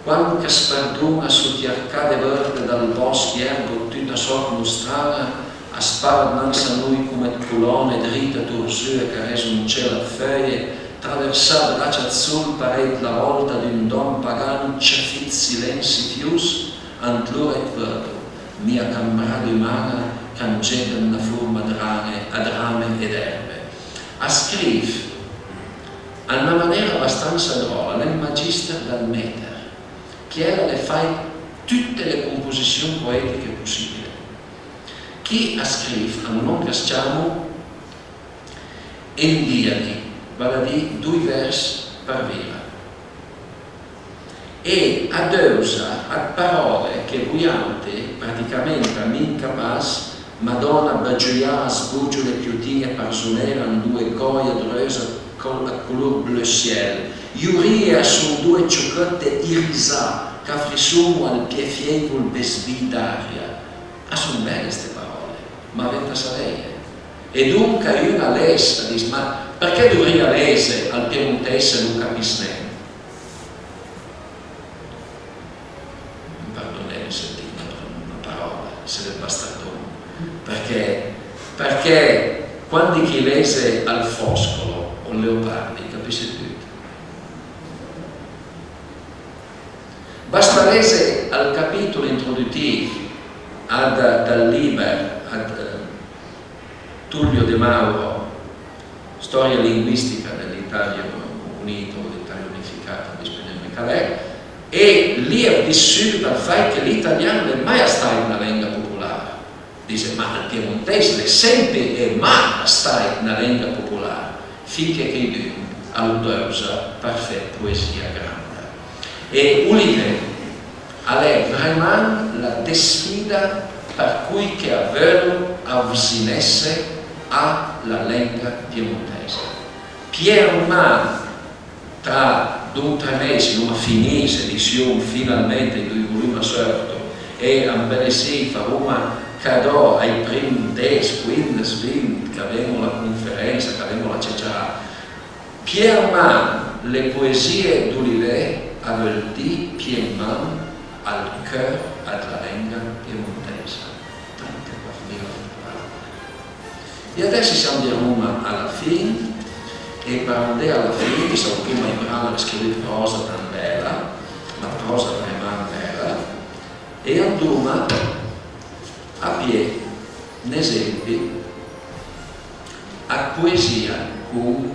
Quand ch'as perdon-a sot j'arcade vërde dal bòsch, j'erbo tuta sòch nostrana as para dnans a noi come ëd colòne drite e torzùe ch'a rezonceja ëd feuj, traversà ëd rach ëd sol parèj dla vòlta d'un dòm pagan, ciafì ëd silensi fioss, ant l'ore it vërdo, mia ch'a m'brade uman-a ch'a m'gete an na forma ëd rane, ëd rame e d'erbe. A scriv an na manera bastansa dròla, a l'é un magister dal meter, pì a l'é fàit tute le composission poetiche possìbile. Chì a scriv an un nòm ch'as ciamo endiadi, val a dì doi vers për vira. E a deuvza ëd paròle che vojàutri, praticament, a min capass, Madòna, bëgiujà, sbogiole, piotin-e, parzonera, an doe còje ëd reusa col-, ëd color bleu ciel, j'orije a son doe ciochëtte irisà ch'a frisson-o al pijé fiéivol besbij d'aria. A son bele ste paròle, ma venta saveje. E donca un a les, a dis: "Ma përchè dovrìa lese al piemontèis se lu capiss nen?" Perdoneme se diso na, na paròla, se l'é ëd bastardon. Përchè, përchè quandi ch'i lese al foscolo o al leopardi, i capisse tut. Basta lese ël capitolo introdutìv ëd, dël lìber ëd, eh, Tullio De Mauro, Storia linguistica dell'Italia unita o l'Italia unificata, mi sai nen come ch'a l'é, e lì a dis sùbit ël fàit che l'italian a l'é maja stàit na lenga popolar. Dise, ma ël piemontèis a l'é sempe e mach stàit na lenga popolar, fin che quaidun a lu deuvza për fé poesìa granda. E Olivé a l'é vraiman la desfida për coj che a veulo avzinesse a la lenga piemontèisa. Pijé an man tra do o tre mej, i l'oma finì, se dission finalment ij doi volum a seurto, e ambelessì, i faroma cadò ai prim des, quindes, vint ch'a ven-o a la conferensa, ch'a ven-o a la ciaciarà. Pijé an man le poesìe d'Olivé a veul dì pijé an man ël cheur ëd la lenga piemontèisa. Trenta e quat mila paròle. E adess i sìa a Roma a la fin, e për andé a la fin, ti savet, prima i bran a l'é scrivù pròsa tant bela, ma pròsa vremant bela, e andoma a pié n'esempi ëd poesìa con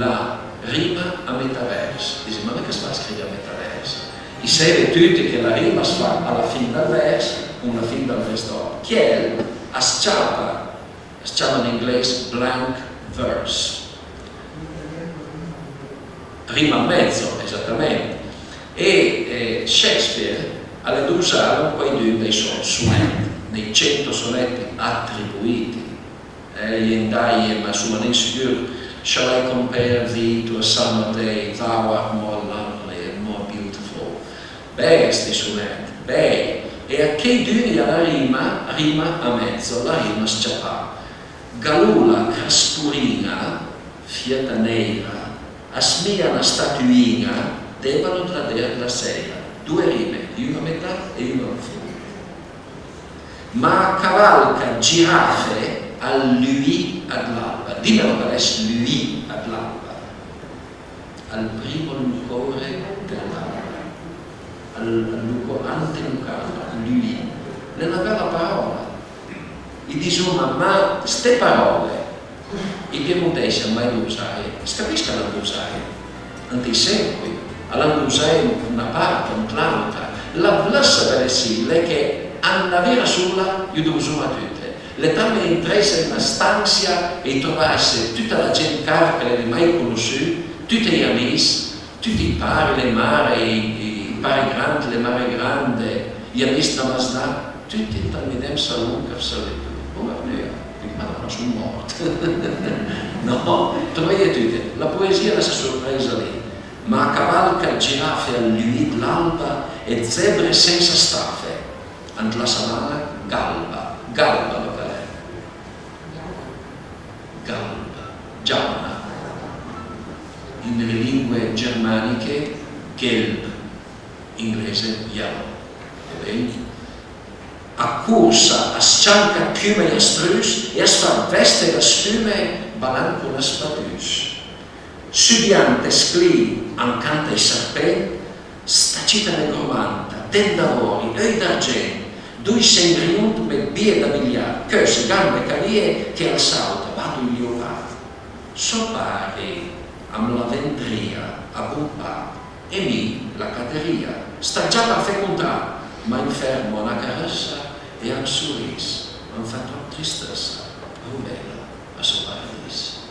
la rima a metà vers. Disi: "Ma mé ch'a s'fa scrive a metà vers?" I seve tuti che la rima as fa a la fin dël vers, con la fin dël vers dòp. Chiel as ciapa, as ciama an inglés blank verse. Rima a mezzo, esatament. E, eh, Shakespeare a l'é dozà an quaidun dei sò sonèt, nei cento sonetti attribuiti. Eh, i è 'ndaje, ma soma nen sigùr. "Shall I compare thee to a summer day? Thou art more lovely and more beautiful." Bèi sti sonèt, bèi. E a cheidun i à la rima, rima a mezzo, la rima s-ciapà. Galola crasporin-a, fiata nèira, a smija na statuin-a, debalo dla dea dla sèira. Doe rime, un-a a metà e un-a an fon. Ma a cavalca girafe al luì ëd l'alba. Dimelo ch'a l'é luì ëd l'alba. Al primo lucore dell'alba. Al, al luco-, ante lucanda, luì. L'é na bela paròla. I disoma: "Ma ste paròle, i piemontèis i àn mai dozaje?" As capiss ch'a l'han dozaje? Ant ij sécoj, a l'han dozaje na part, ant l'àutra. La blëssa belessì l'é che an na vira sola ju dozoma tute. L'é tant mej intresse an na stansia e i trovasse tuta la gent cara ch'a l'eve mai conossù, tuti ij amis, tuti ij pari, le mare, ij, ij pari grand, le mare grande, ij amis dë maznà, tuti ant ël medem salon ch'a fsa le pù. Bon, ma, ma son mòrt. No, troveje tute. La poesìa a l'é sta sorpresa lì. Ma a cavalca girafe al luì dl'alba e zebre sensa stafe. Ant la savana galba, galba, localè. Galba, giàuna. In le lingue germaniche, gelb, inglese, yellow. Va ben? A corsa, a s-cianca cume jastrus e a s-fa veste da scume balant con la spatus. Subiant e sclin an canta ij serpent, sta cita negromanta, dent d'avòri, euj d'argent, doi sen grignon come bije da biliard, cheusse, gambe, cavije che al sàuta, bado ij leopard. Sò pari a m'la vendrìa a bon pa e mi la caterìa, sta già për fé contrar, ma i m'fermo a na carëssa e a m'soriss, a m'fa tròp tristëssa, rumela a sò paradiss.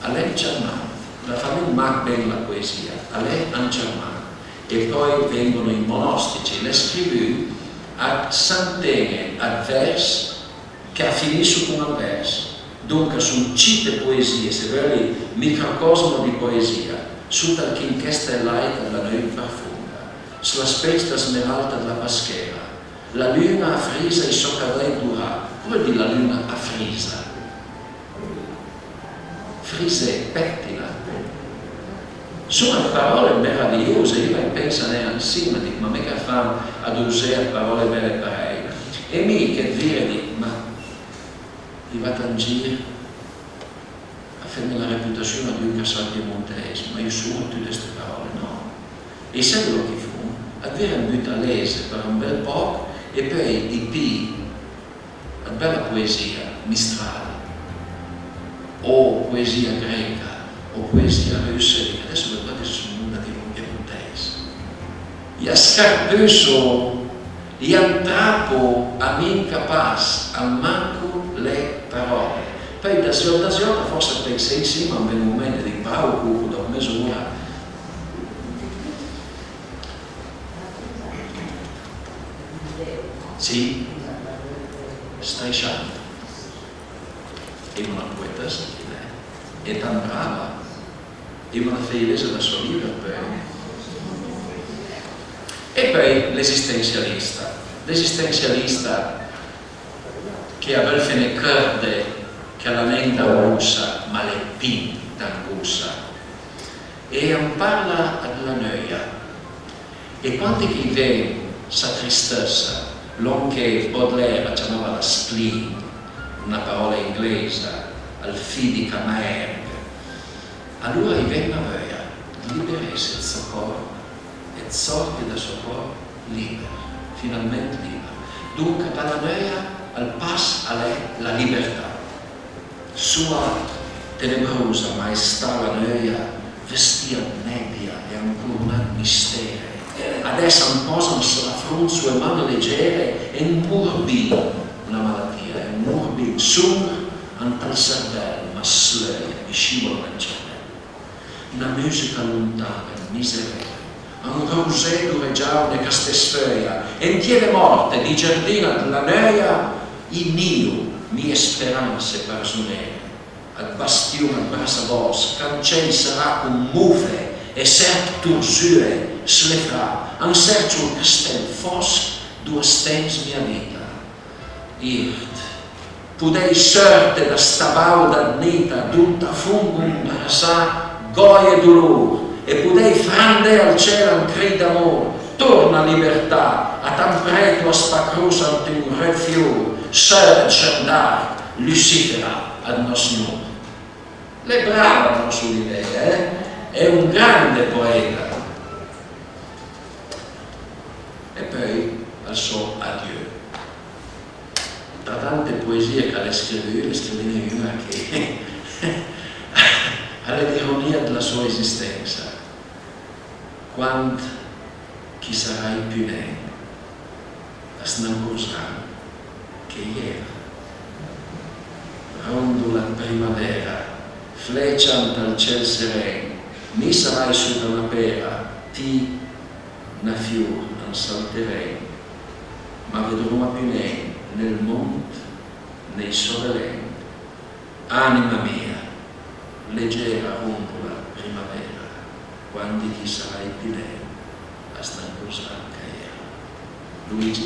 A l'é an german, la fa nen mach ben la poesìa, a l'é an german. E pòi vengono i monostici, l'é scrivù ëd santene ëd vers che a finisso con un vers. Donca son cite poesìe, se veule, microcosmo di poesia, sota ël chinchè stelae dla neuv parfonda, s'la spec da smeralta dla paschera, la lun-a a frisa ij sò cavèj dorà. Coza veul dì la lun-a a frisa? Frisé, pèttina. Soma ëd paròle meravijose, mi i pensa nen ansima, dij: "Ma mé ch'a fam a dozé ëd paròle bele parèj?" E mi ch'at vire, dij: "Ma i vade an gir a feme la reputassion a d'un ch'a sa ël piemontèis, ma ju soma tute ste paròle, no?" E seve lòn ch'i fon? At vire an but a lese për un bel pòch e peui i pij ëd bela poesìa mistrale, o poesìa greca, o poesìa russa, e adess veuj pa dise se son bon da dilo an piemontèis. I a scarpusso, i a ntrapo, a m'incapass, a manco le paròle. Peui da zòt da zòt, a fòrsa ëd pensé ansima, a më ven an ment, dij: "Bravo Coco, dòp mez'ora." Sì, strisciant. E una poetëssa, chi l'é? E tant brava. E una feiresa da sò liber, peui. E peui l'esistensialista. L'esistensialista che a veul fene chërde ch'a l'ha nen d'angossa, ma a l'é pin d'angossa. E a më parla dla neuja. E quandi ch'i ven sa tristëssa, lòn che Baudelaire a ciamava la spleen, na paròla ingleisa, ël fì di Camergh, alora a-i ven na veuja ëd liberesse ëd sò còrp e ëd sòrte da sò còrp lìber, finalment lìber. Donca, da la neuja, ël pass a l'é la libertà. Soa tenebrosa maestà la neuja, vestìa ëd nebbia e ancoronà ëd mistere, adess a-m pòsa an sò la front, sò le man legere, e an morbìn, na malatìa, e an morbìn, songr ant ël servèl, ma sleuj, mi scivolo dal cervèl. Na mùsica lontana, miserere, an rosé d'ore giàune ch'a sdesfeuja, e an tiele mòrte dij giardin ëd la neuja, ij nio, mie speranse parsonere, ëd bastion, ëd brassabòsc, cancèj sarà con mofe e serp torzùe slefrà, an sercio ël castèl fòsch doa stens mia vita. Irt, podèj seurte da sta vàuda ëd nita, dont a fong ombrassà gòj e dolor, e podèj frandé al cel an crij d'amor: torna, libertà, a t'amprèto a spacrosa ant un reufior, seura ëd Jeanne d'Arc, Lucifera ëd nòst nord. L'é bravo ël nòst Olivé, eh? L'é un grande poeta. E peui ël sò adieu. Tra tante poesie ch'a l'é scrivù, a l'é scrivune un-a che a l'é l'ironìa dla sò esistensa. Quand ch'i sarai pì nen, a s'ancorzarà che i j'era. Rondola ëd primavera, flecia ant ël cel seren, mi i sarai sota na pera, ti na fior an sò terren, ma vedroma pì nen né ël mond né ij sò velen. Anima mia, legera rondola ëd primavera, quandi ch'i sarai pì nen, a s'ancorzarà ch'a j'era. Luigi.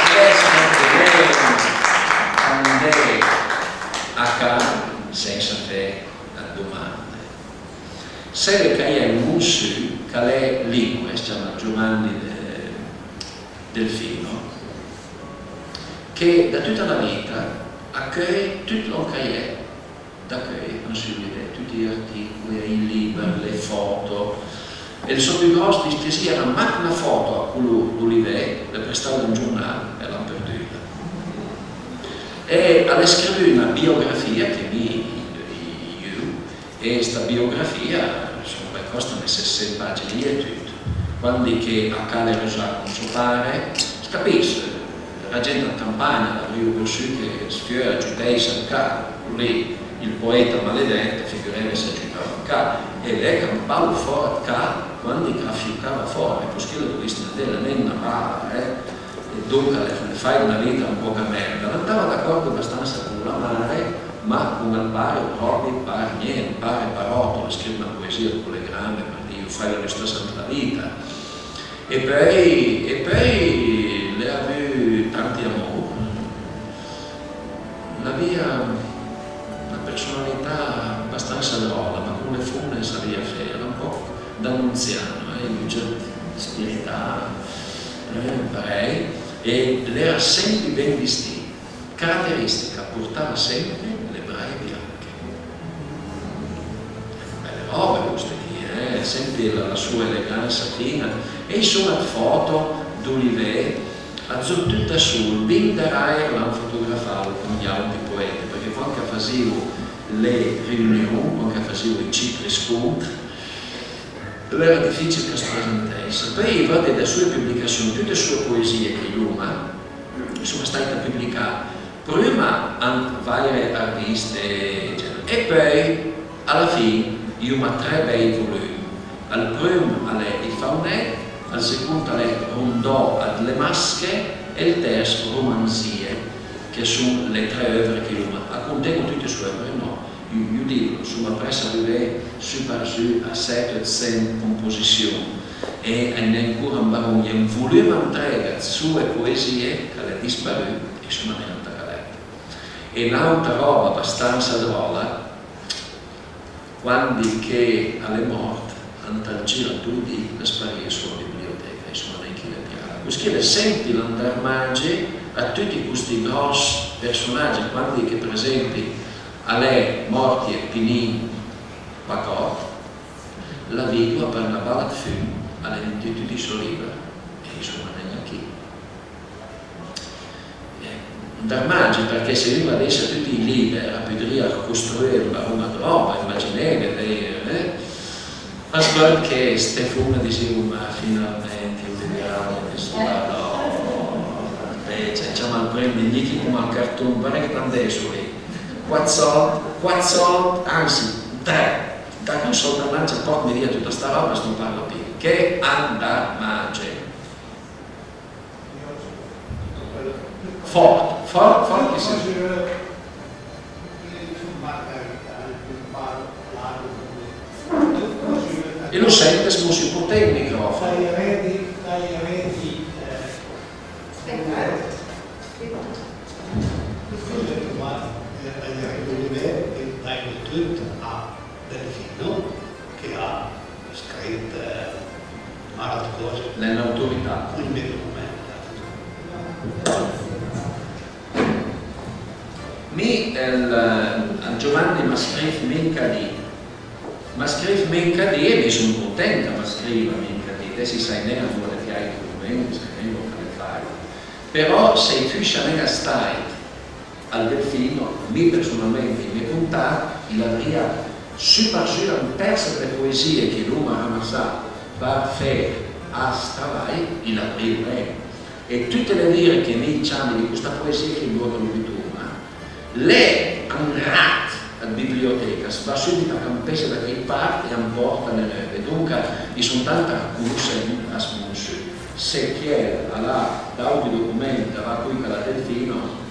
Adess andé a ca sensa fé ëd domande. Seve ch'a-i é un monsù ch'a l'é Ligure, as ciama Giovanni de-, Delfino, che da tuta la vita a cheuje tut lòn ch'a-i é da cheuje an sò Olivé, tuti j'articoj, ij lìber, le fòto. E ël sò pì gròss displesi a l'era mach na fòto a color d'Olivé, l'é prestà da un giornal e a l'han perduda. E a l'é scrivù na biografìa che mi i, i, i, e sta biografìa, insoma, a l'é còsta ne sessent pagine e tut. Quandi che a ca a l'é rosà con sò pare, as capiss, la gent ëd campagna a l'avrìo vossù che sfieu a giughèissa an ca, lì, ël poeta maledèt, figureve s'a giughava an ca, e l'é campalo fòra ëd ca quandi ch'a fiocava fòra, e coscì a l'é dovìst andé, a l'é nen na bala, eh. E donca a l'é, a l'é fàit na vita un pòch a merda. A l'andava d'acòrd bastansa con la mare, ma con ël pare pròpi par gnent, pare paròto, a l'ha scrivù na poesìa con le grame, për dì, a l'ha fàit la stëssa ant la vita. E peui, e peui l'ha avù tanti amor. L'avìa na personalità bastansa dròla, ma con le fomne a savìa fela, un pòch d'Annunziano, eh, ij ogget spirità, eh, parèj, e l'era sempe ben vistì. Caraterìstica, a portava sempe le braje bianche. Bele ròbe, coste lì, eh? Sempe la, la soa elegansa fin-a. E i sò ëd fòto d'Olivé, a-z-ò tut da sol, bin darèir l'han fotografalo con j'àutri poete, përchè quand ch'a fasìo le riunion, quand ch'a fasìo ij cit riscont, a l'era dificil ch'as presentèissa. Peui i vëdde da soe publicassion, tute soe poesìe che i l'oma, i soma stàite publicà prima ant vàire arviste, eccetera. E peui, a la fin, i l'oma tre bèi volum. Ël prim a l'é Ij Faunèt, ël second a l'é Rondò ëd le masche e ël tërz Romanzìe, che a son le tre euvre che i l'oma. A conten-o tute soe euvre? Nò. I, i diso, i soma prèst arivé sù par zù a sèt, eutsent composission, e a-i n'é ancora un baron, a-i é un volum antrega ëd soe poesìe ch'a l'é disparù, e i soma nen ant a galèt. E n'àutra ròba bastansa dròla, Quandi che al è mòrt, ant ël gir dë di a sparìa sula biblioteca, insoma, nen ch'i l'ai tirà. Cuscì l'é sempri l'andarmage a tuti costi gròss përsonagi, quandi che, për esempi, al è mòrt Pinin Pacòt, la vidoa, për na bala dë fum, a l'é vendù tuti ij sò lìber, e insoma, nen anchì. Andarmagi, përchè se un a desse tuti ij lìber, a pudrìa costruì un baron dë ròba, imagineve, vei, eh? A s'vëd che Stefon a disìa: "Ma finalmenti, ël liberale, che sto là, no, invece, ciama ël prim, indichi coma ël carton, guarda che tante soi, quat sòld, quat sòld, ansi, tre, da cui sòld, ma già pòrtme via tuta sta ròba, sto parlo pì." Che andarmagi. Fòrt, fòrt, fòrt che sì. E lo sente, se mos purtè ël micròfon? Delfino, che ha scrit, eh, mara dë còse. L'é n'autorità. Cun ij mé document. Mi, ël, ël Giovanni m'a scrivt Mincadì. M'a scrivt Mincadì e mi son content ch'a m'a scriva Mincadì. Adess i sai nen andoa che a l'é ij document, i sai nen coza ch'a l'é fàit. Però se i fussa nen stàit al Delfino, mi përsunalment, ij mé contat, i l'avrìa su për zu un tërz dle poesìe che l'oma ramassà për fé ast travai, i l'avrìu nen. E tute le vire che mi i ciami dë costa poesìa che l'oma butoma, l'é un rat dë biblioteca, as va sùbit a campesse da chèi part e a 'm pòrta le neuve. Donca, i son tant a conosse a 'm su. Se chiel a l'ha d'àutri document, a va coj ch'a l'ha Delfino,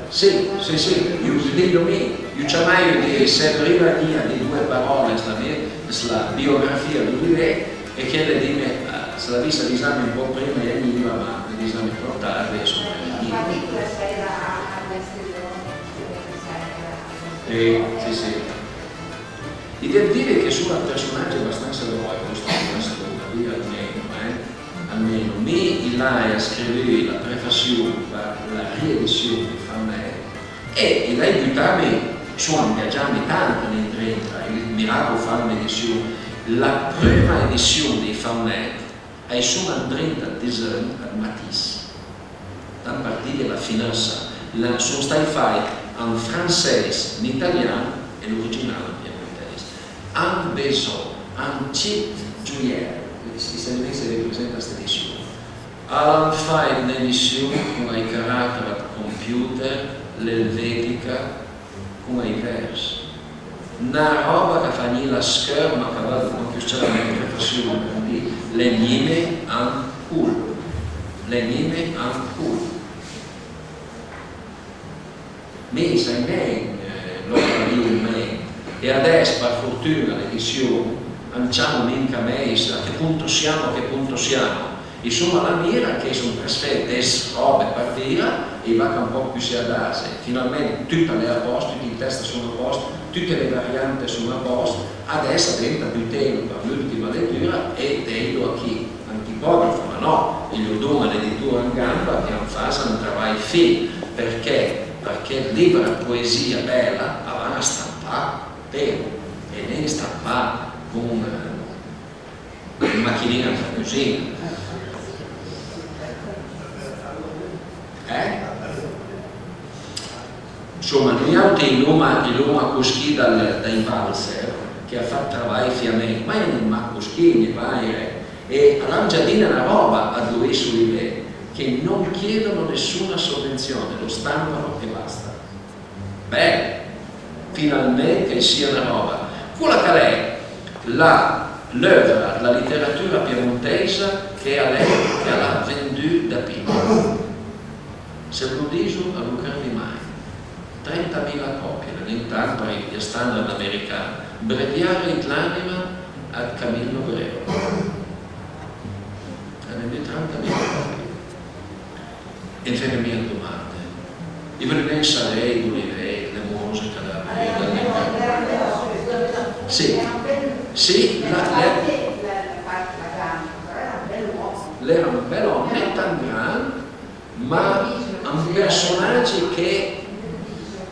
Sì, sì, sì, ju, ju digo mi, ju ciamaio dë, se riva via dë doe paròle s'la mé, s'la biografìa dë Olivé, e chel dime, eh, se l'avìss avisame un pò prima, i vegniva, ma avisame tròp tardi, e son nen vnù. Eh, sì, sì. I dev dì che a son ëd përsonagi abastansa eròich, costa, costa, a dì almeno, eh? Almeno. Mi i l'hai scrivù la prefassion për la riedission dij Fannet, e i l'hai butame, insoma, angagiame tant ëndrinta, i l'hai mirà a fé un'edission. La prima edission dij Fannet, a-i son andrinta dë disegn ëd Matisse, tant për dije la finessa, a son stàit fàit an franseis, an italian e l'original an piemontèis. An Besò, an Cit Giuiel, i sai nen se i presenta st'edission. A l'han fàit n'edission con ij carater ëd computer, l'elvetica, con ij vers. Na ròba ch'a fa vnì la schërma, ch'a vëdde, ma ch'u s-ciama anche fassion, quindi, le gnime an col. Le gnime an col. Mi i sai nen, eh, lòn ch'a l'hai an ment. E adess, për fortun-a, l'edission, a 'm ciamo minca mej, a che punto siamo, a che punto siamo. Insoma, la mira che son trasfet des ròbe për vira, e i va ch'un pòch pì sü a dase. Finalment tut a l'é a pòst, tuti ij test a son a pòst, tute le variante a son a pòst, adess a venta butelo për l'ùltima letura e deilo a chi? An tipografa, ma nò, i lo don a l'editor an ganba che an fasa un travai fin, përchè? Përchè ëd lìber ëd poesìa bela a van stampà, vero, e nen stampà con, eh, ël machinino ant la cüzin-a. Eh? Insoma, noi àutri i l'oma, i l'oma coschì dal, dai valzer, che a fa ëd travai fiament, ma a-i n'é mach coschì, a-i n'é vàire, e a l'han già dì na ròba a Lois Olivé, che non chiedono nessuna sovvenzione, lo stampano e basta. Beh, finalment ch'a-i sia na ròba. Cola ch'a l'é la, l'œuvre dla literatura piemontèisa che a l'é, che a l'ha vendù da pì. Se v'lo diso, a lo credi mai. Trentamila còpie, le Intant, par ij standard american, Breviario d'l'anima ad Camillo Breo. A n'é gnanca trantamila còpie. E feme mia dë domande. I veuj nen savei d'Olivé, le morose ch'al a avù dal... Sì, sì, la, le, l'era un bel òm, nen tant grand, ma un përsonagi che,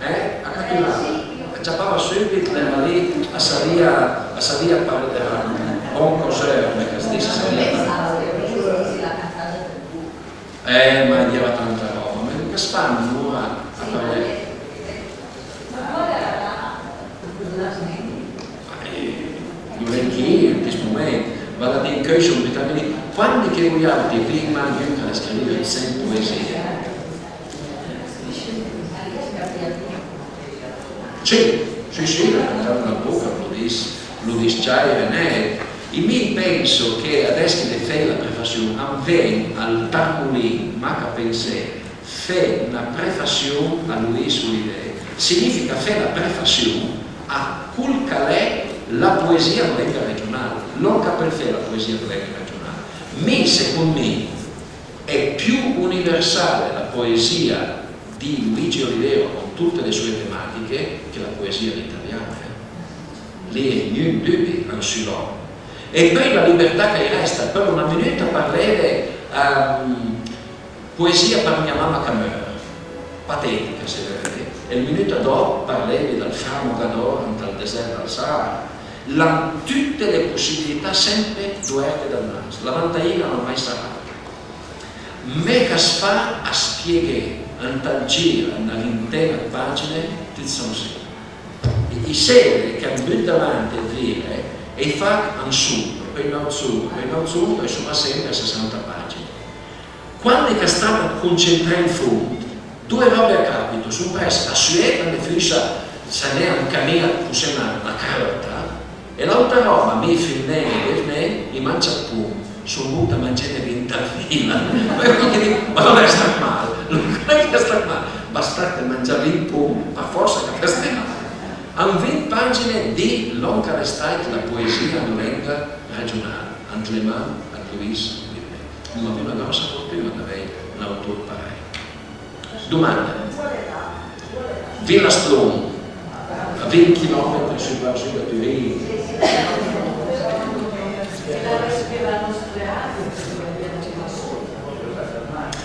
eh, a caturava, a ciapava sùbit, l'era lì, a savìa, a savìa parlé, l'era un bon causeur, come ch'as dis, a savìa parlé. Eh, ma a diva tanta ròba, ma ch'as fa un'ura a parlé? Eh, i l'é anchì, an chest moment, val a dì, anch'eui son butame lì. Quandi che vojàutri, prima, gnun ch'al a scrivìu sent poesie. Sì, sì, sì, l'é cantà an la boca, lo dis, lo dis ciàir e nèit. E mi penso che adess che l'é fèit la prefassion, am ven al tarmulin, mach a pensé, fé na prefassion a Lois Olivé significa fé na prefassion a col ch'al é la poesìa an lenga regional, lòn ch'a peul fé la poesìa an lenga regional. Mi, second mi, é più universale la poesìa di Luigi Olivero con tute le soe tematiche che la poesìa an italian, eh. Lì a-i é gnun dubi an sù lòn. E peui la libertà ch'a-i resta, për na minuta parleve, ehm, Poesìa për mia mama ch'a meur, patetica se veuile, e ël minuta dòp parleve dal framogador ant ël desert dal Sahara. L'han tute le possibilità sempe doerte dannàs, la vantaina a l'han mai sarà. Me ch'as fa a spieghé ant ël gir ëd na vinten-a ëd pagine tut son sì. I, i sere ch'am but davanti ëd vire e i fach un sond, peui n'àut sond, peui n'àut sond, e soma sempe a sessanta pagine. Quandi ch'as stat concentrà in fond, doe ròbe a capito, son prest a sué, quandi flussa, s'a n'é an camin a possé na, na caròta, e l'àutra ròba, mi fumnen e bevnen, i mangia ëd pom, son bon a mangene vint a fila. Ma lòn ch'a l'é stat mal, lòn ch'a l'é stat mal, basta mangié vint pom, për fòrsa ch'a fas nen mal. An vint pagine di lòn ch'a l'é stàit la poesìa an lenga regional, ant le man ëd Lois Olivé. L'oma avù na gròssa fortun-a d'avèj un autor parèj. Domanda. Villa Ston, a vint chilòmetri sù për sù da Turin.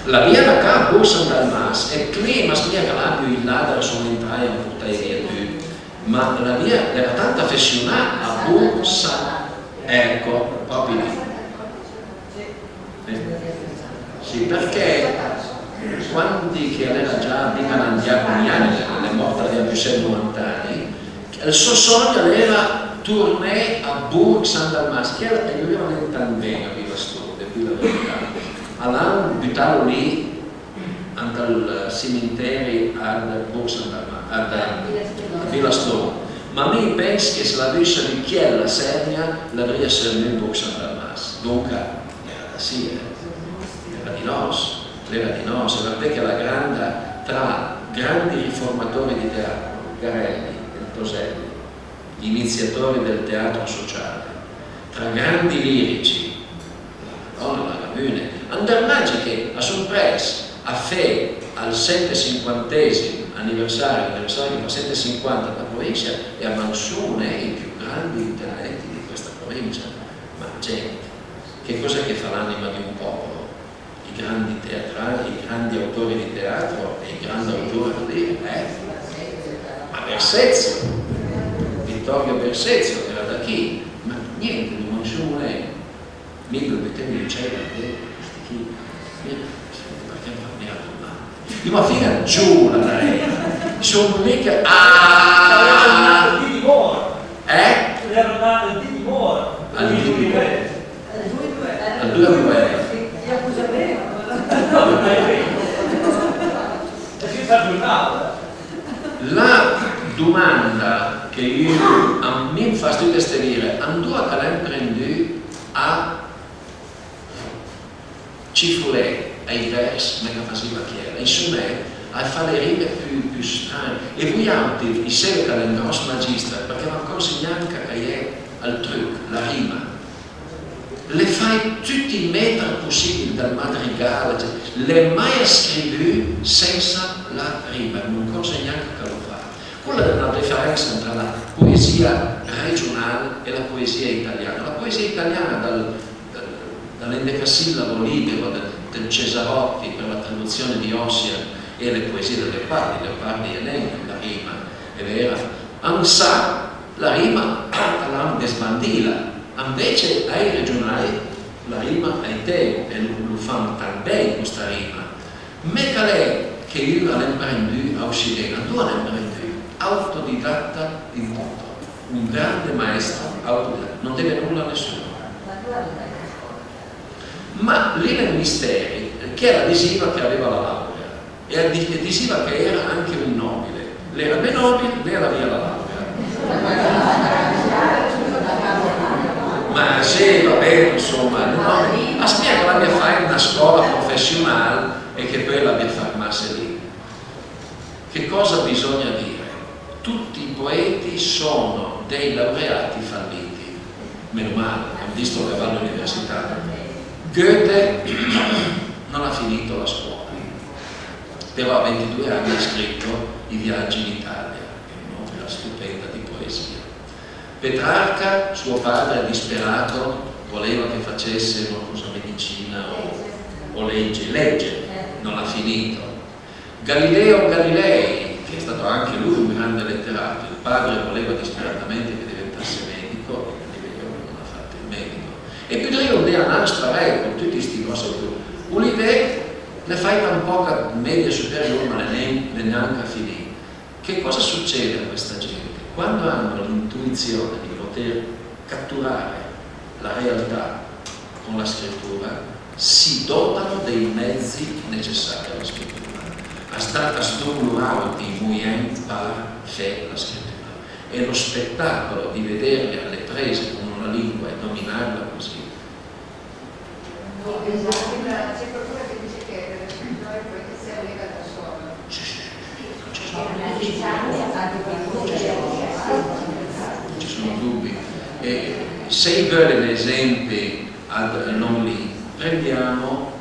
L'avìa la ca a Borg San Dalmas, e prima, a smija ch'a l'abio ij lader, a son entraje a portaje via tut. Ma l'avìa, l'era tant afessionà a Borg San, ecco, pròpi lì. Eh, sì, përchè quandi che a l'era già bin avanzà cun j'ani, a l'é mòrta, a l'avìa pussé novanta ani, ël sò sògn a l'era torné a Borg San Dalmas, che a-i voleva nen tant bin a Villa Ston, a dì la verità. A l'han butalo lì, ant ël siminteri ëd Borg San Dalmas, ëd, ëd Villa Ston. Ma mi pens che s'a l'avess avù chiel la sèrnia, a l'avrìa sermù Borg San Dalmas. Donca, l'era da sì, eh. L'era di nòs, l'era di nòs. E vardé che la granda, tra grandi riformatori di teatro, Garelli e Toselli, iniziatori del teatro sociale, tra grandi lirici, la Madonna, la Lagune, andernagi che a son prest a fé ël sentesinquantesim aniversari, aniversari ch'a fa sentesinquanta dla provincia, e a mansione ij più grandi intelletti di questa provincia. Ma gent, che cos'è che fa l'anima di un popolo? I grandi teatrali, i grandi autori di teatro e i grandi autori di, eh? Ma Bersezzo, Vittorio Bersezzo era da chi? Ma niente, non ci vuole. Mi lo mettevo in cielo, eh, sti chi. Mira, perché non mi domani? Io ma fino a giù la darei. Sono mica. Ah! Di dimora. Eh? Era nato di dimora. Al di dimora. Al due e nove. La domanda che un a mi fas tute ste vire, andoa ch'a l'han prendù a cifolé ai vers, come ch'a fasiva chiel, ai sonèt, A fa le rime pì, pì stran-, e voi àutri, i seve ch'a l'é un gròss magister, përchè m'ancorze gnanca ch'a-i é ël truch, la rima. L'é fàit tuti ij méter possibil dal madrigal, l'é mai scrivù sensa la rima, m'ancorze gnanca ch'a l'ho fàit. Quela a l'é na diferensa tra la poesìa regional e la poesìa italiana. La poesìa italiana dal, dal, dal endecasillabo libero de, del Cesarotti për la traduzzion di Ossian e le poesìe dë Leopardi, Leopardi a-i é nen la rima, è vera, an sa la rima a l'han dësbandila, anvece ai regionai la rima a-i ten e lo, lo fan tant bèi costa rima. Ma ch'a l'é che un a l'é amprendù a Ossidena, andoa a l'é amprendù? Autodidatta in toto, un grande maestro autodidatta, non deve nulla a nessuno. Ma lì l'é un misteri, ch'ela a disiva ch'a l'aveva la laurea, e a di-, e disiva ch'a l'era anche un nobile. L'era mé nobil, mé a l'avìa la laurea. Ma sì, va ben, ansoma, no, a smija ch'a l'abia fàit na scòla professional e che peui a l'abia fermasse lì. Che cosa bisogna dire? Tutti i poeti sono dei laureati falliti. Meno male, ho visto che va all'università. Goethe non ha finito la scuola, però a ventidue anni ha scritto I viaggi in Italia, che è un'opera stupenda di poesia. Petrarca, suo padre disperato, voleva che facesse, non so, medicina o, o legge, legge, non l'ha finito. Galileo Galilei, che è stato anche lui un grande letterato, il padre voleva disperatamente che diventasse medico e Galileo non ha fatto il medico. E Gudrun Deanans parèj, con tuti sti còse, Olivet l'é fàit un pòch a media superior, ma l'é nen, l'é gnanca finì. Che cosa succede a questa gente? Quando hanno l'intuizione di poter catturare la realtà con la scrittura, si dotano dei mezzi necessari alla scrittura. A sta, a sdon lor àuti ij mojen për fé la scrittura. E lo spettacolo di vederli alle prese con una lingua e dominarla così. C'è qualcuno che dice che per le scritture poi che si alleva da solo. Sì, sì, sì, non ci sono dubbi. Non ci sono dubbi. E se i veulen esempi a lòn lì, prendiamo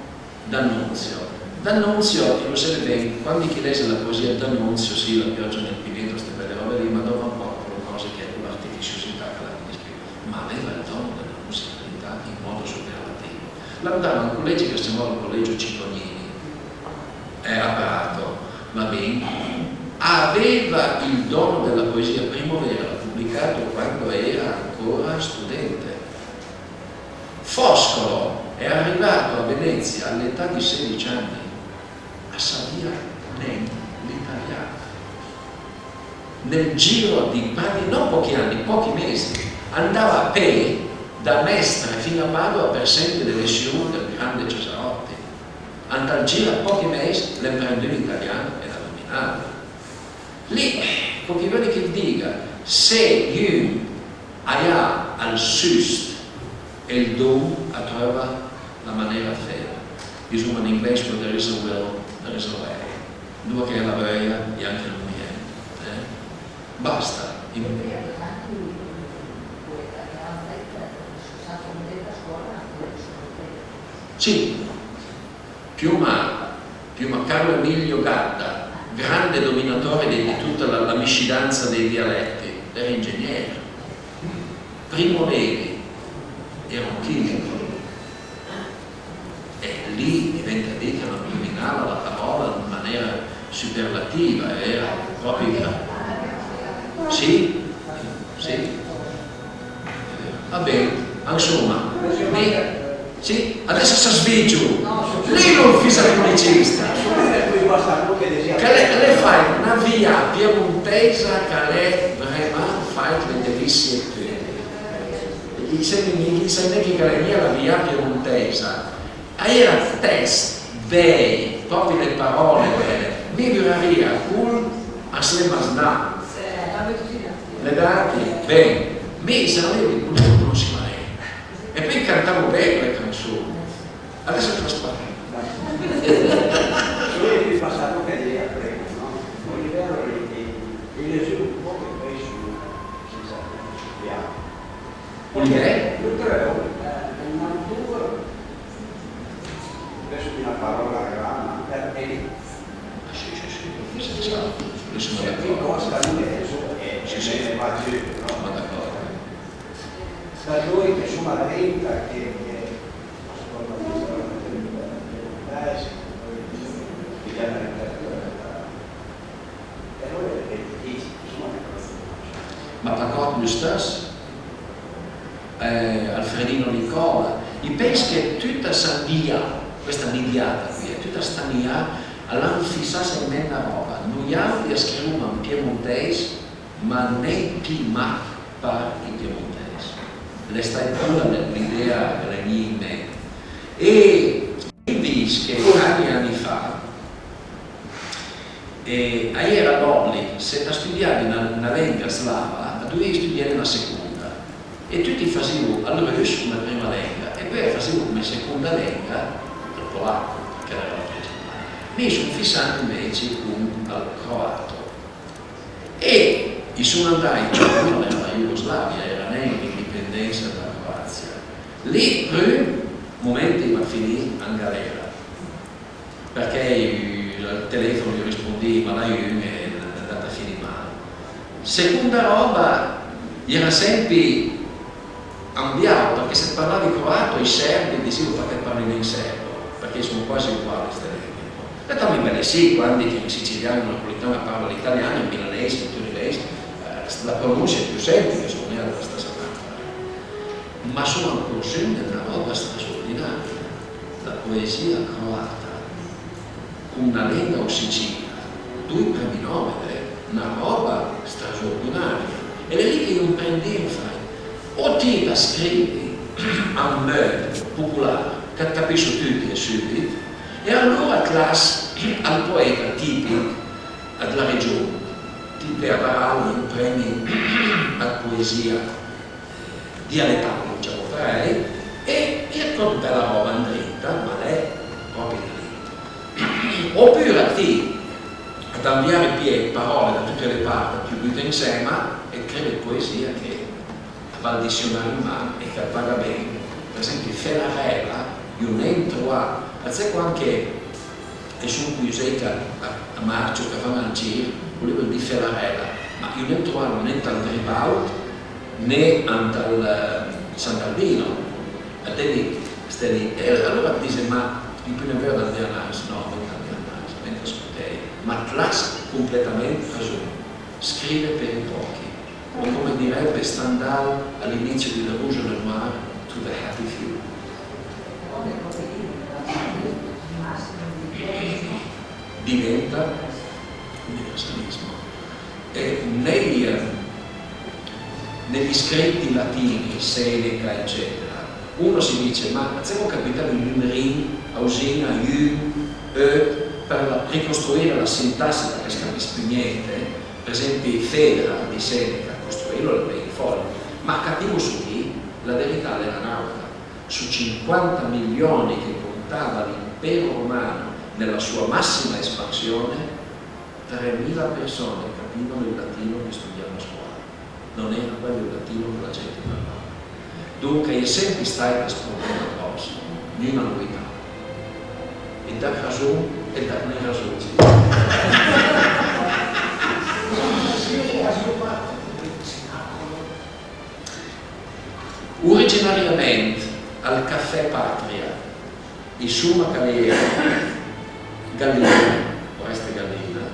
D'Annunzio. D'Annunzio, lo seve ben, quandi ch'i lese la poesia D'Annunzio, sì, la pioggia nel pineto, ste bele robe lì, ma dopo un po' quelle cose che è l'artificiosità che la mi dispiace. Ma aveva il dono della musicalità in modo superlativo. L'andava a un collegio che si chiamava il Collegio Cicognini, era a Prato, va ben? Aveva il dono della poesia, Primavera l'ha pubblicato quando era ancora studente. Foscolo è arrivato a Venezia all'età di sedici anni, a savìa nen l'italian. Nel giro di pa-, non pochi anni, pochi mesi, andava a pé da Mestre fin a Padova për sente le lession dël grande Cesarotti. Ant ël gir ëd pòchi mes l'é amprendù l'italian e l'ha dominalo. Lì, co ch'i veuj ch'i diga, se un a l'ha ël sust e ël don, a treuva la manera ëd felo. Disoma an inglés: "Where there is a will, there is a way." Andoa ch'a l'é la veuja, a-i é anche ël moviment. Eh? Basta. Sì. Piuma, piuma Carlo Emilio Gadda, grande dominatore di, di tutta la, la miscidanza dei dialetti, era ingegnere. Primo Levi era un chimico. E lì diventa dì ch'a dominava la parola in manera superlativa, era proprio... Sì? Sì? Va ben, ansoma, mi, sì, adess as svejo, lì l'ho ël fisarmonicista, ch'a l'é, a l'é fàit na V A piemontesa ch'a l'é vraiment fàit le delicie dë tuti. I sai, i sai nen ch'a l'é mia la V A piemontesa. A-i era dë test bèi, pròpi le paròle bèle. Mi i vurarìa col "as l'é masnà". L'é dati? Ben, mi i sarìa dëdì, "Col lo conossìa nen". E peui i cantavo ben le canson. Adess a l'é sparì. Solo ël passato che a-i era. Gesù un po' che poi su, senza studiare. Vuol dire? Io credo, eh, nel natura, adesso mi la parola grama, per me, sì, sì, sì, sì, sì, sì. Adesso non è d'accordo. Sì, sì. Sono d'accordo. Da noi che sono la vita che, che Ma pa còrp lu stëss, eh, Alfredino Nicola, i pens che tuta sta nijada, questa nijada qui, eh, tuta sta nijada, a l'han fissasse an ment na ròba. Noi àutri a scrivoma an piemontèis, ma nen pì mach për ij piemontèis. L'é stàit cola l'idea che l'é gnì an ment. E ai vist che tanti ani fa, eh, a-i era l'òblig, se ta studiavi na, na lenga slava, a dovevi studiene na seconda. E tuti a fasivo ël rus come prima lenga, e peui a fasivo come seconda lenga ël polaco, përchè a l'era la principal. Mi i son fissà anvece con ël croato. E i son andàit, alora a l'era la Jugoslavia, a-i era nen l'indipendensa da la Croazia. Lì, prim moment, i m'ha finì an galera, përchè ël telefono i rispondìa mal a un e l'é andà a finì mal. Seconda ròba, i era sempi ambiato, përchè se parlavi croato, ij serbi a disivo: "Përchè parli nen serbo?" Përchè a son quasi uguali ste lengue, no? E tant bele sì, quandi che un sicilian o un napoletan a parla l'italian, un milanes, un turineis, eh, la pronunsia é pì semplice, a son nen da la stessa part. Ma son ancorsune na ròba straordinaria, la poesia croata. Con na lenga ossicina, doi premi nòmene, na ròba straordinaria. E l'é lì che i ën prendìo, fai, o ti la scrivi an meud popular, ch'a capisso tuti e sùbit, e alora it lass al poeta tipich dla region, ti it vé a Varallo, ën premi ëd poesia dialetal, diciamo parei, e, e a-j còt bela ròba andrinta, ma l'é pròpi da lì. Opura ti, a t'anviare pì paròle da tute le part, ti bute ansema e cree poesia che a va al dissionari an man e ch'a va ben. Për esempi, felarela, i l'hai nen trovà, ma sai, quandi a-i son coj useij ch'a, a, a marcio, ch'a van an gir, lòn a völ dì felarela, ma i l'hai nen trovà né ant ël Gribaut né ant ël, eh, Sant'Albino. A devi sté lì. E alora it dise: "Ma i peuss nen veugh andé anans?" "Nò, venta andé anans, venta scuté." Ma it lass completament rason. Scrive per i pochi. O come direbbe Stendhal all'inizio di Le Rouge et le Noir, to the happy few. Diventa universalismo. E nei, eh, negli scritti latini, Seneca, eccetera, uno si dice: "Ma as-tu capì che i numerin a usin-a un, eu, per la, ricostruire la sintassi, përchè as capiss pì gnente?" Për esempi, Fedra di Seneca, costruilo al è ben fòl, ma capìmmoso, la verità a l'era n'àutra. Su cinquanta milioni che contava l'impero romano nella sua massima espansione, tremila persone capivano il latino che studiavano a scuola. Non era quello il latino che la gente parlava. Donca a-i é sempi stàit ëst problema dròss, gnuna novità. E dagh rason e dagh nen rason, sì. Originariament al Cafè Patria, insoma, ch'a l'era Gallina, Oreste Gallina,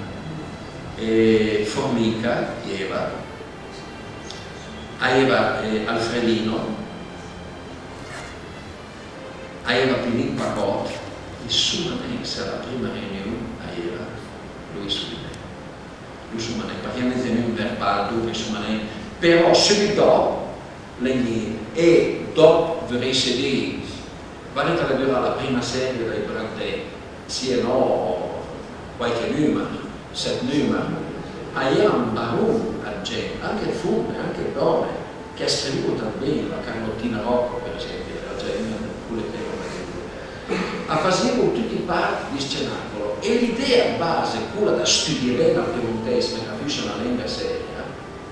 e Formica, i era, a-i era, eh, Alfredino, a-i era Pinì Pacòt, insoma, nen se a la prima reunion a-i era Lois Oliver. Insoma, nen, përchè i l'ha tenù un verbal, donca, insoma, nen, però sùbit dòp l'é gnì, e dòp, veurésse dì, quandi ch'a l'é durà la prima serie dai Brantè, sì e nò, quàich nùmer, sèt nùmer, a-i era un baron ëd gent, anche ëd fomne, anche ëd dòne, che a scrivivo tant bin, la Carlottina Rocco, për esempi, a l'era già un-a dle poete. A fasìo tuti part di Scenacolo, e l'idea ëd base, cola dë studié ben ël piemontèis përchè a fussa na lenga seria,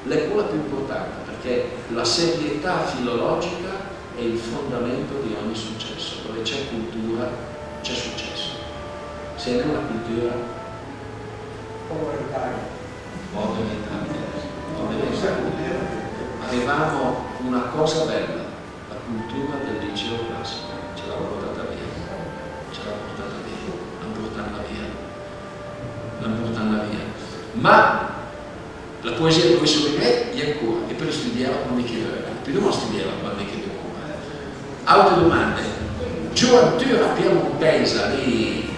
l'é cola pì importanta, përchè la serietà filològica è il fondamento di ogni successo, dove c'è cultura c'è successo, se a-i nen la cultura, povertà. Povertà, povertà. Avevamo una cosa bella, la cultura del liceo classico, ce l'hanno portata via, ce l'hanno portata via, l'hanno portata via, l'hanno portata via. Ma la poesia dove sono i me, e ancora, e pöi studiava quando che völe, pöi doman studiava quando che völe. Altre domande? Gioventù piemontèisa lì.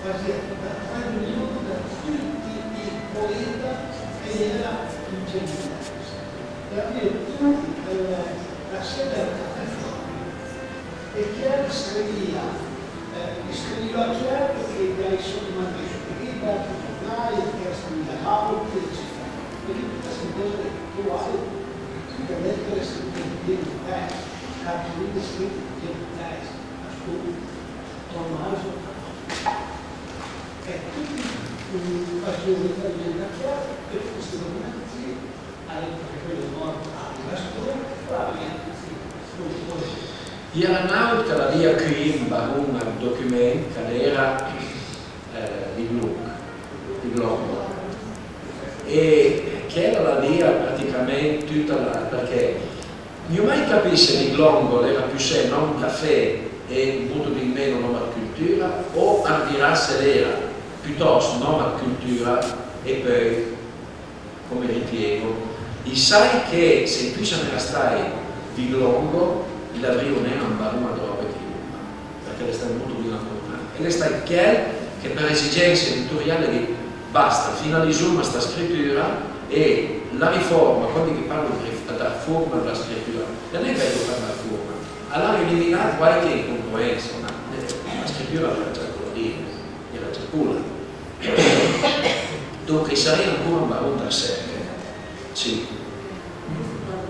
Fasìa da tradutor da tuti i poeta che i era in Cementa. E avìo tuti la sede al cafè Flori. E chiel scrivìa, eh, scrivìa chiel përchè i dàe sò i manuscriti, i dàe i giornai, e chiel scrivìa l'àuti, eccetera. E mi tute sentìo che, wow, tute lettere scrite in piemontèis, cartoline scrite in piemontèis, a scola, Tommaso, e tuti, mm, fasìo riferiment a chiel, e tuti sti document sì. I era n'àut ch'a l'avìa cüì un baron ël document ch'a l'era, eh, di Glongo, di Glongo. E chiel a l'avìa praticament tuta la, përchè mi ai mai capì se di Glongo a l'era pussé nòm café e molto di meno nòm ëd cultura, o al virà se l'era pütòst nòm ëd cultura e peui come ripiego. I sai che se i fussa nen stait di Glongo, i l'avrìo nen un baron ëd ròbe che i l'oma, përchè a l'é stait molto bin lavorà. E a l'é stait chiel che për esigense editorial a l'ha dit: "Basta, finalizoma sta scritura", e la riforma, quandi che parlo ëd rif-, ëd riforma dla scritura, a l'é nen ch'a l'ha fat la riforma, a l'ha eliminà quaiche incongruensa, ma, eh, la scritura a l'era già cola lì, a l'era già cola. Donca, i sarìa ancora un baron da sècol. Sì.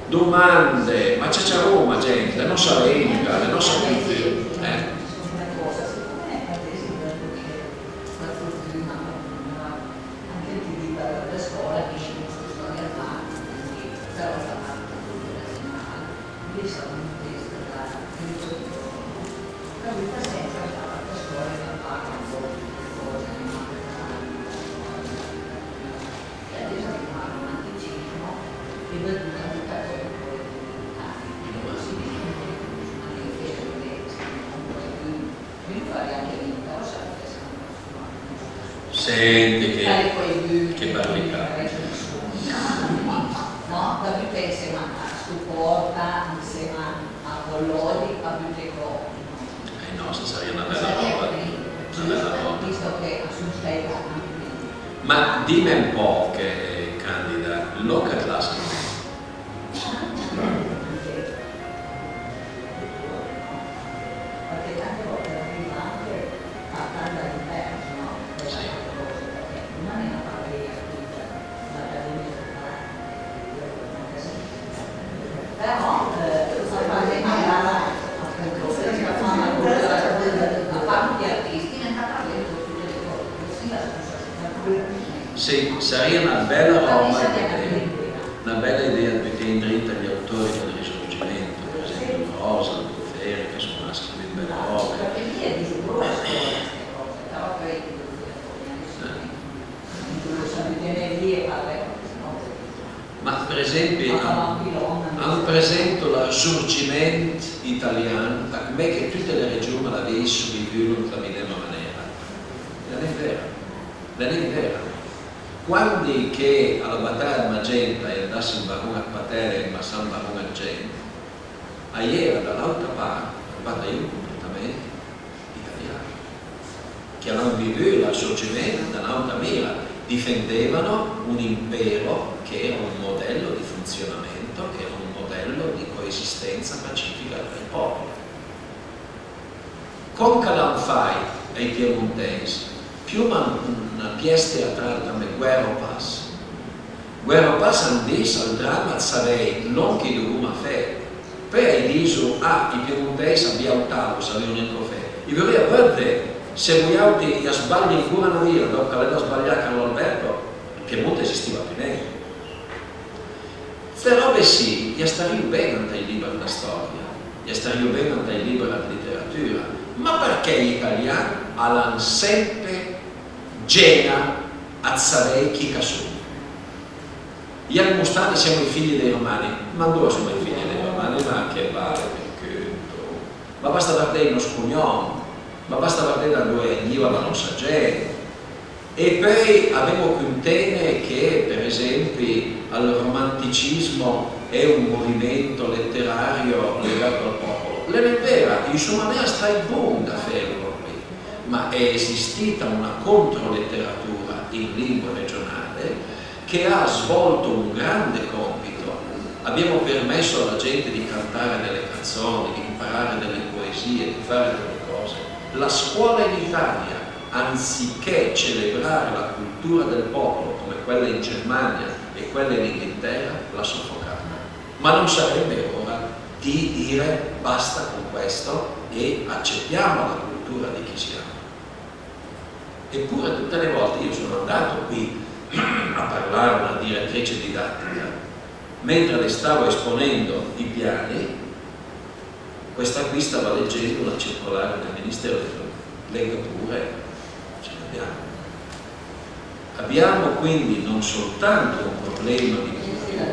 Domande? Ma ciaciaroma, gent, la nòsta lenga, la nòsta cultura, eh? Senti che, che parli ca. No? Da buté ënsema a sto Porta, ënsema a Collodi, a buté co. Eh no, a sarìa na bela ròba, na bela ròba. Visto che a son stàita anche. Ma dime un poch, eh, Candida, lòn ch'a t'lasa nen? Sì. Sì, sarìa na bela ròba, na bela idea ëd buté andrinta gli autori dël Risorgimento, për esempi un Rosa, un Ferri, che a son là a scrive bele ròbe. Ma për esempi, an, an presento l'Arsorgiment italian, a come che tute le regjon a l'avìo survivùlo ant la medema manera. A l'é nen vera, a l'é nen vera. Quandi che a la bataja ëd Magenta a-i é andà sù un baron ëd patele e a-i é massà un baron ëd gent, a-i era da l'àutra part un batajon completament italian, che a l'han vivù l'Arsorgiment da n'àuta mira, difendevano un impero che era un modello di funzionamento, che era un modello di coesistenza pacifica tra i popoli. Con ch'a l'han fàit ij piemontèis? Piuma na pièce teatral, tanben Guèro pas. Guèro pas, an dis, al drama ëd savèj lòn ch'i dovoma fé. Peui a-j diso: ah, ij piemontèis a biautavo, a savìo nen co fé. I vorìa vëdde se vojàutri a sbalié ancora na vira, dòp ch'a l'era sbalià Carlo Alberto, ël Piemonte a esistiva pì nen. Ste ròbe sì, a starìo ben ant ij lìber ëd stòria, a starìo ben ant ij lìber ëd literatura, ma përchè j'italian a l'han sempe gen-a ëd savèj chi ch'a son? J'han mostà: semo ij figli dij romani. Ma andoa soma ij figli dij romani? Ma che vale për cunto! Ma basta vardé ij nòst cognòm, ma basta vardé da andoa a vniva la nòsta gent. E peui a ven-o cunten-ne che, për esempi, ël romanticismo a l'é un movimento letterario legato al popolo. A l'é nen vera, i soma nen astait bon da felo lòn lì, ma a l'é esistita una controletteratura in lingua regionale che ha svolto un grande compito. Abbiamo permesso alla gente di cantare delle canzoni, di imparare delle poesie, di fare delle cose. La scuola in Italia, anziché celebrare la cultura del popolo come quella in Germania e quella in Inghilterra, l'ha soffocata. Ma non sarebbe ora di dire basta con questo e accettiamo la cultura di chi siamo? Eppure tutte le volte io sono andato qui a parlare a una direttrice didattica, mentre le stavo esponendo i piani, questa qui stava leggendo la circolare del Ministero della... Legga pure, ce l'abbiamo. Abbiamo quindi non soltanto un problema di cultura,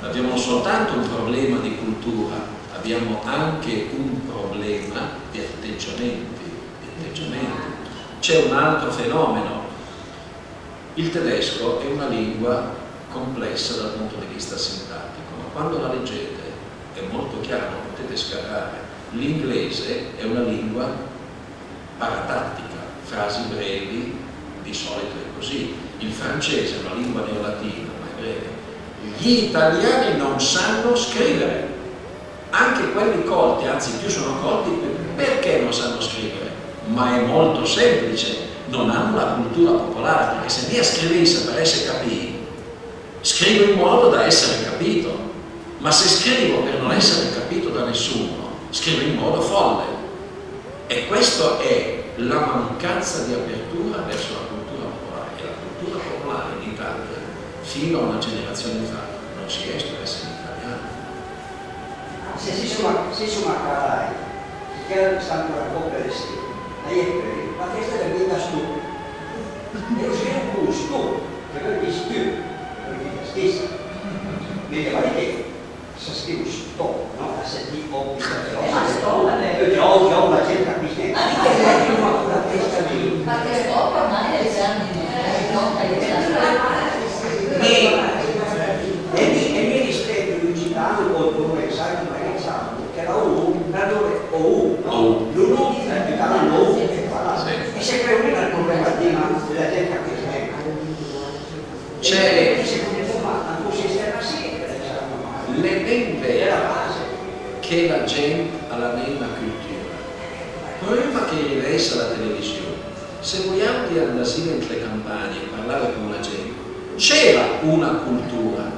abbiamo non soltanto un problema di cultura, abbiamo anche un problema di atteggiamenti, di atteggiamenti. C'è un altro fenomeno. Il tedesco è una lingua complessa dal punto di vista sintattico, ma quando la leggete è molto chiaro, non potete sgarrare. L'inglese è una lingua paratattica, frasi brevi, di solito è così. Il francese è una lingua neolatina, ma è breve. Gli italiani non sanno scrivere. Anche quelli colti, anzi più sono colti, perché non sanno scrivere? Ma è molto semplice, non hanno la cultura popolare, perché se mi a scrivìs për esse capì, scrivo in modo da essere capito, ma se scrivo per non essere capito da nessuno, scrivo in modo folle. E questa è la mancanza di apertura verso la cultura popolare, e la cultura popolare in Italia, fino a una generazione fa, non si è espressa in italiano. Se si soma, se soma carai, che a sta ancora un pò për esse, a-i é peui, la festa del Vendastù. E lo scrivo con stù, che völ dì stù, che völ dì la stessa. Media validé. S'a scrivo stò, no? S T O, eh, ma stò, va ben. Io già ho, già ho la gente a qui. Ma di che sei? Ma la testa lì. Ma che stò ormai è l'esame, eh, no, è l'esame. E, e mi, e mi rispeto l'occitano col provenzale, come diciamo, che la U, da dove ho U, no? Oh. L'U non dice che la U e fa la. Sì. E se crea un problema di, ma la gente a qui. C'è l'elemento che la gent a l'ha nen na cultura. Prima ch'i rivèissa a la television, se vojàutri andasive ant le campagne e parlave con la gent, c'era una cultura.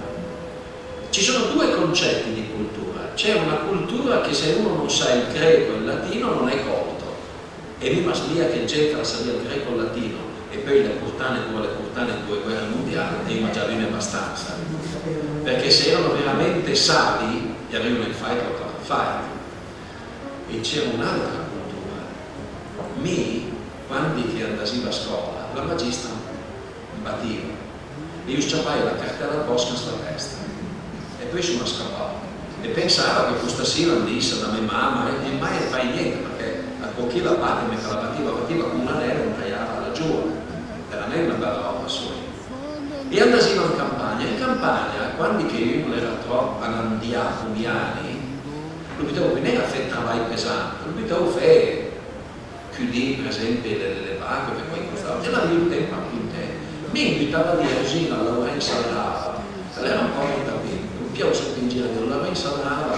Ci sono due concetti di cultura. C'è una cultura che se uno non sa il greco e il latino non è colto. E mi m'asmija che ël gent a savìa ël greco e ël latino, e peui i l'ha portane, i l'ha portane an doe guere mondiale, e i m'ha già avune bastansa. Përchè se a l'era veramente savi, i avrìo nen fàit lòn ch'a l'han fàit. E c'era un'àutra cultura. Mi, quandi ch'i andasive a scòla, la magista am bativa. E i u s-ciapaje la cartela ëd bòsc an sta testa. E peui i soma scampà. E pensava che costa sì l'andissa da me mama e, e mai fàit gnente, përchè a co chi la bate, me ch'a la bativa, bativa con una leva e an tajava la giola. Veramente na bela ròba, soi. E andasive an campagna. An campagna, quandi che un a l'era tròp anandià con j'ani, lo butavo pì nen a fé ëd travaj pesant, lo butavo a fé cudì, për esempi, le, le, le vache o fé quaicòs d'àutr, e l'avìo ël temp a cunté. Mi i butava dì: Rosina, Laurensa al lava. A l'era un pò ël tapin, i lo piavo sempe an gir, a dì: Laurensa al lava.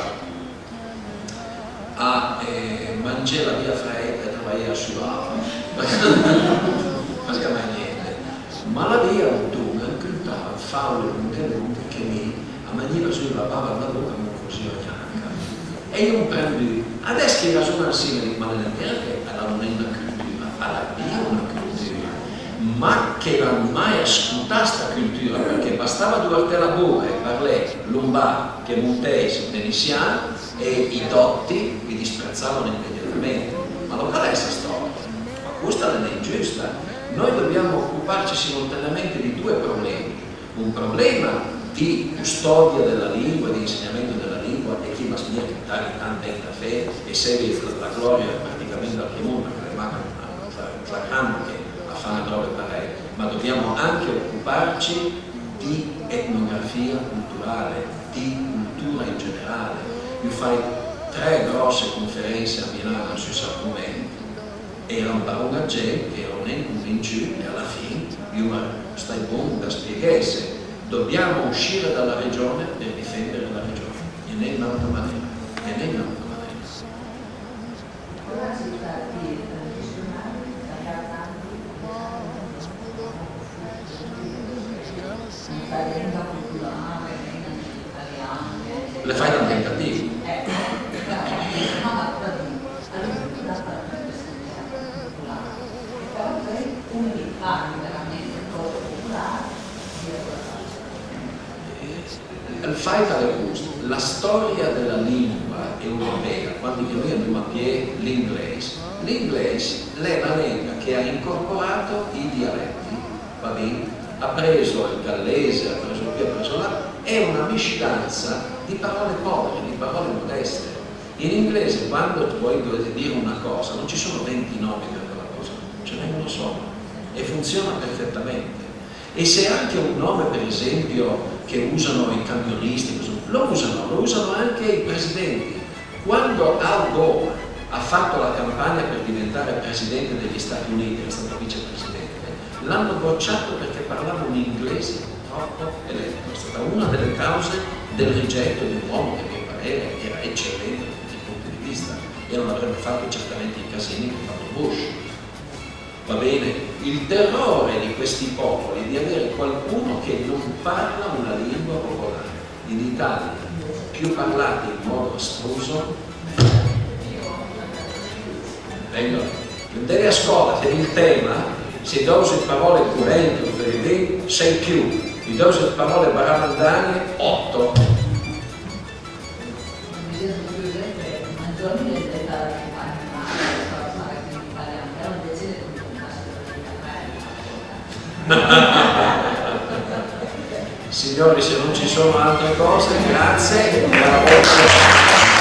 A, eh, mangé la via frèita e travajé a suava. Fasìa mai niente. Ma la via un ton a cuntavan faule longhe longhe che mi a m'agniva sù la bava da boca, me cosìo gnanca. E i l'hon prendù. Adess ch'i rason ansima, i dico, ma l'é nen vera che a l'han nen na cultura, a l'han pì na cultura, ma che l'han mai ascoltà sta cultura, perché bastava duverté la boca e parlé lombard, piemontèis, venesian, e i dòtti i disprezavano immediatamente. Ma locale è sta storia. Ma questa non è ingiusta. Noi dobbiamo occuparci simultaneamente di due problemi. Un problema di custodia della lingua, di insegnamento della lingua, e chi va a finire che tali tant ben da fé e segue la gloria praticamente al Piemonte, perché manca la grande che a fare robe parei, ma dobbiamo anche occuparci di etnografia culturale, di cultura in generale. Io fai tre grosse conferenze a Milano su Sacramento, e a l'han baron a gent che a l'han nen convinçù, e a la fin io ma stai bon da spieghesse: dobbiamo uscire dalla regione per difendere la regione. E nen n'autra manera, e nen n'autra manera. Le fai un tentativ. Ël fàit a l'é cost: la storia della lingua europea, quandi che noi andoma a pié l'inglés, l'inglés l'é na lenga che ha incorporato i dialetti, va ben? Ha preso il gallese, ha preso qui, ha preso là, è una miscelanza di parole povere, di parole modeste. In inglese, quando voi dovete dire una cosa, non ci sono venti nomi per quella cosa, ce n'è uno solo e funziona perfettamente. E se anche un nome, per esempio, che usano i camionisti, così, lo usano, lo usano anche i presidenti. Quando Al Gore ha fatto la campagna per diventare presidente degli Stati Uniti, era stato vicepresidente, l'hanno bocciato perché parlava un inglese troppo elettrico. È stata una delle cause del rigetto di un uomo che, a mio parere, era eccellente da tutti i punti di vista e non avrebbe fatto certamente i casini che ha fatto Bush. Va bene? Il terrore di questi popoli è di avere qualcuno che non parla una lingua popolare. In Italia, più parlate in modo astruso, meglio. Andé a scòla, fé ël tema, se i dòse paròle corrente, o vëdde, sei più, i dòse paròle baramandane, otto. Signori, se non ci sono altre cose, grazie e buona volta.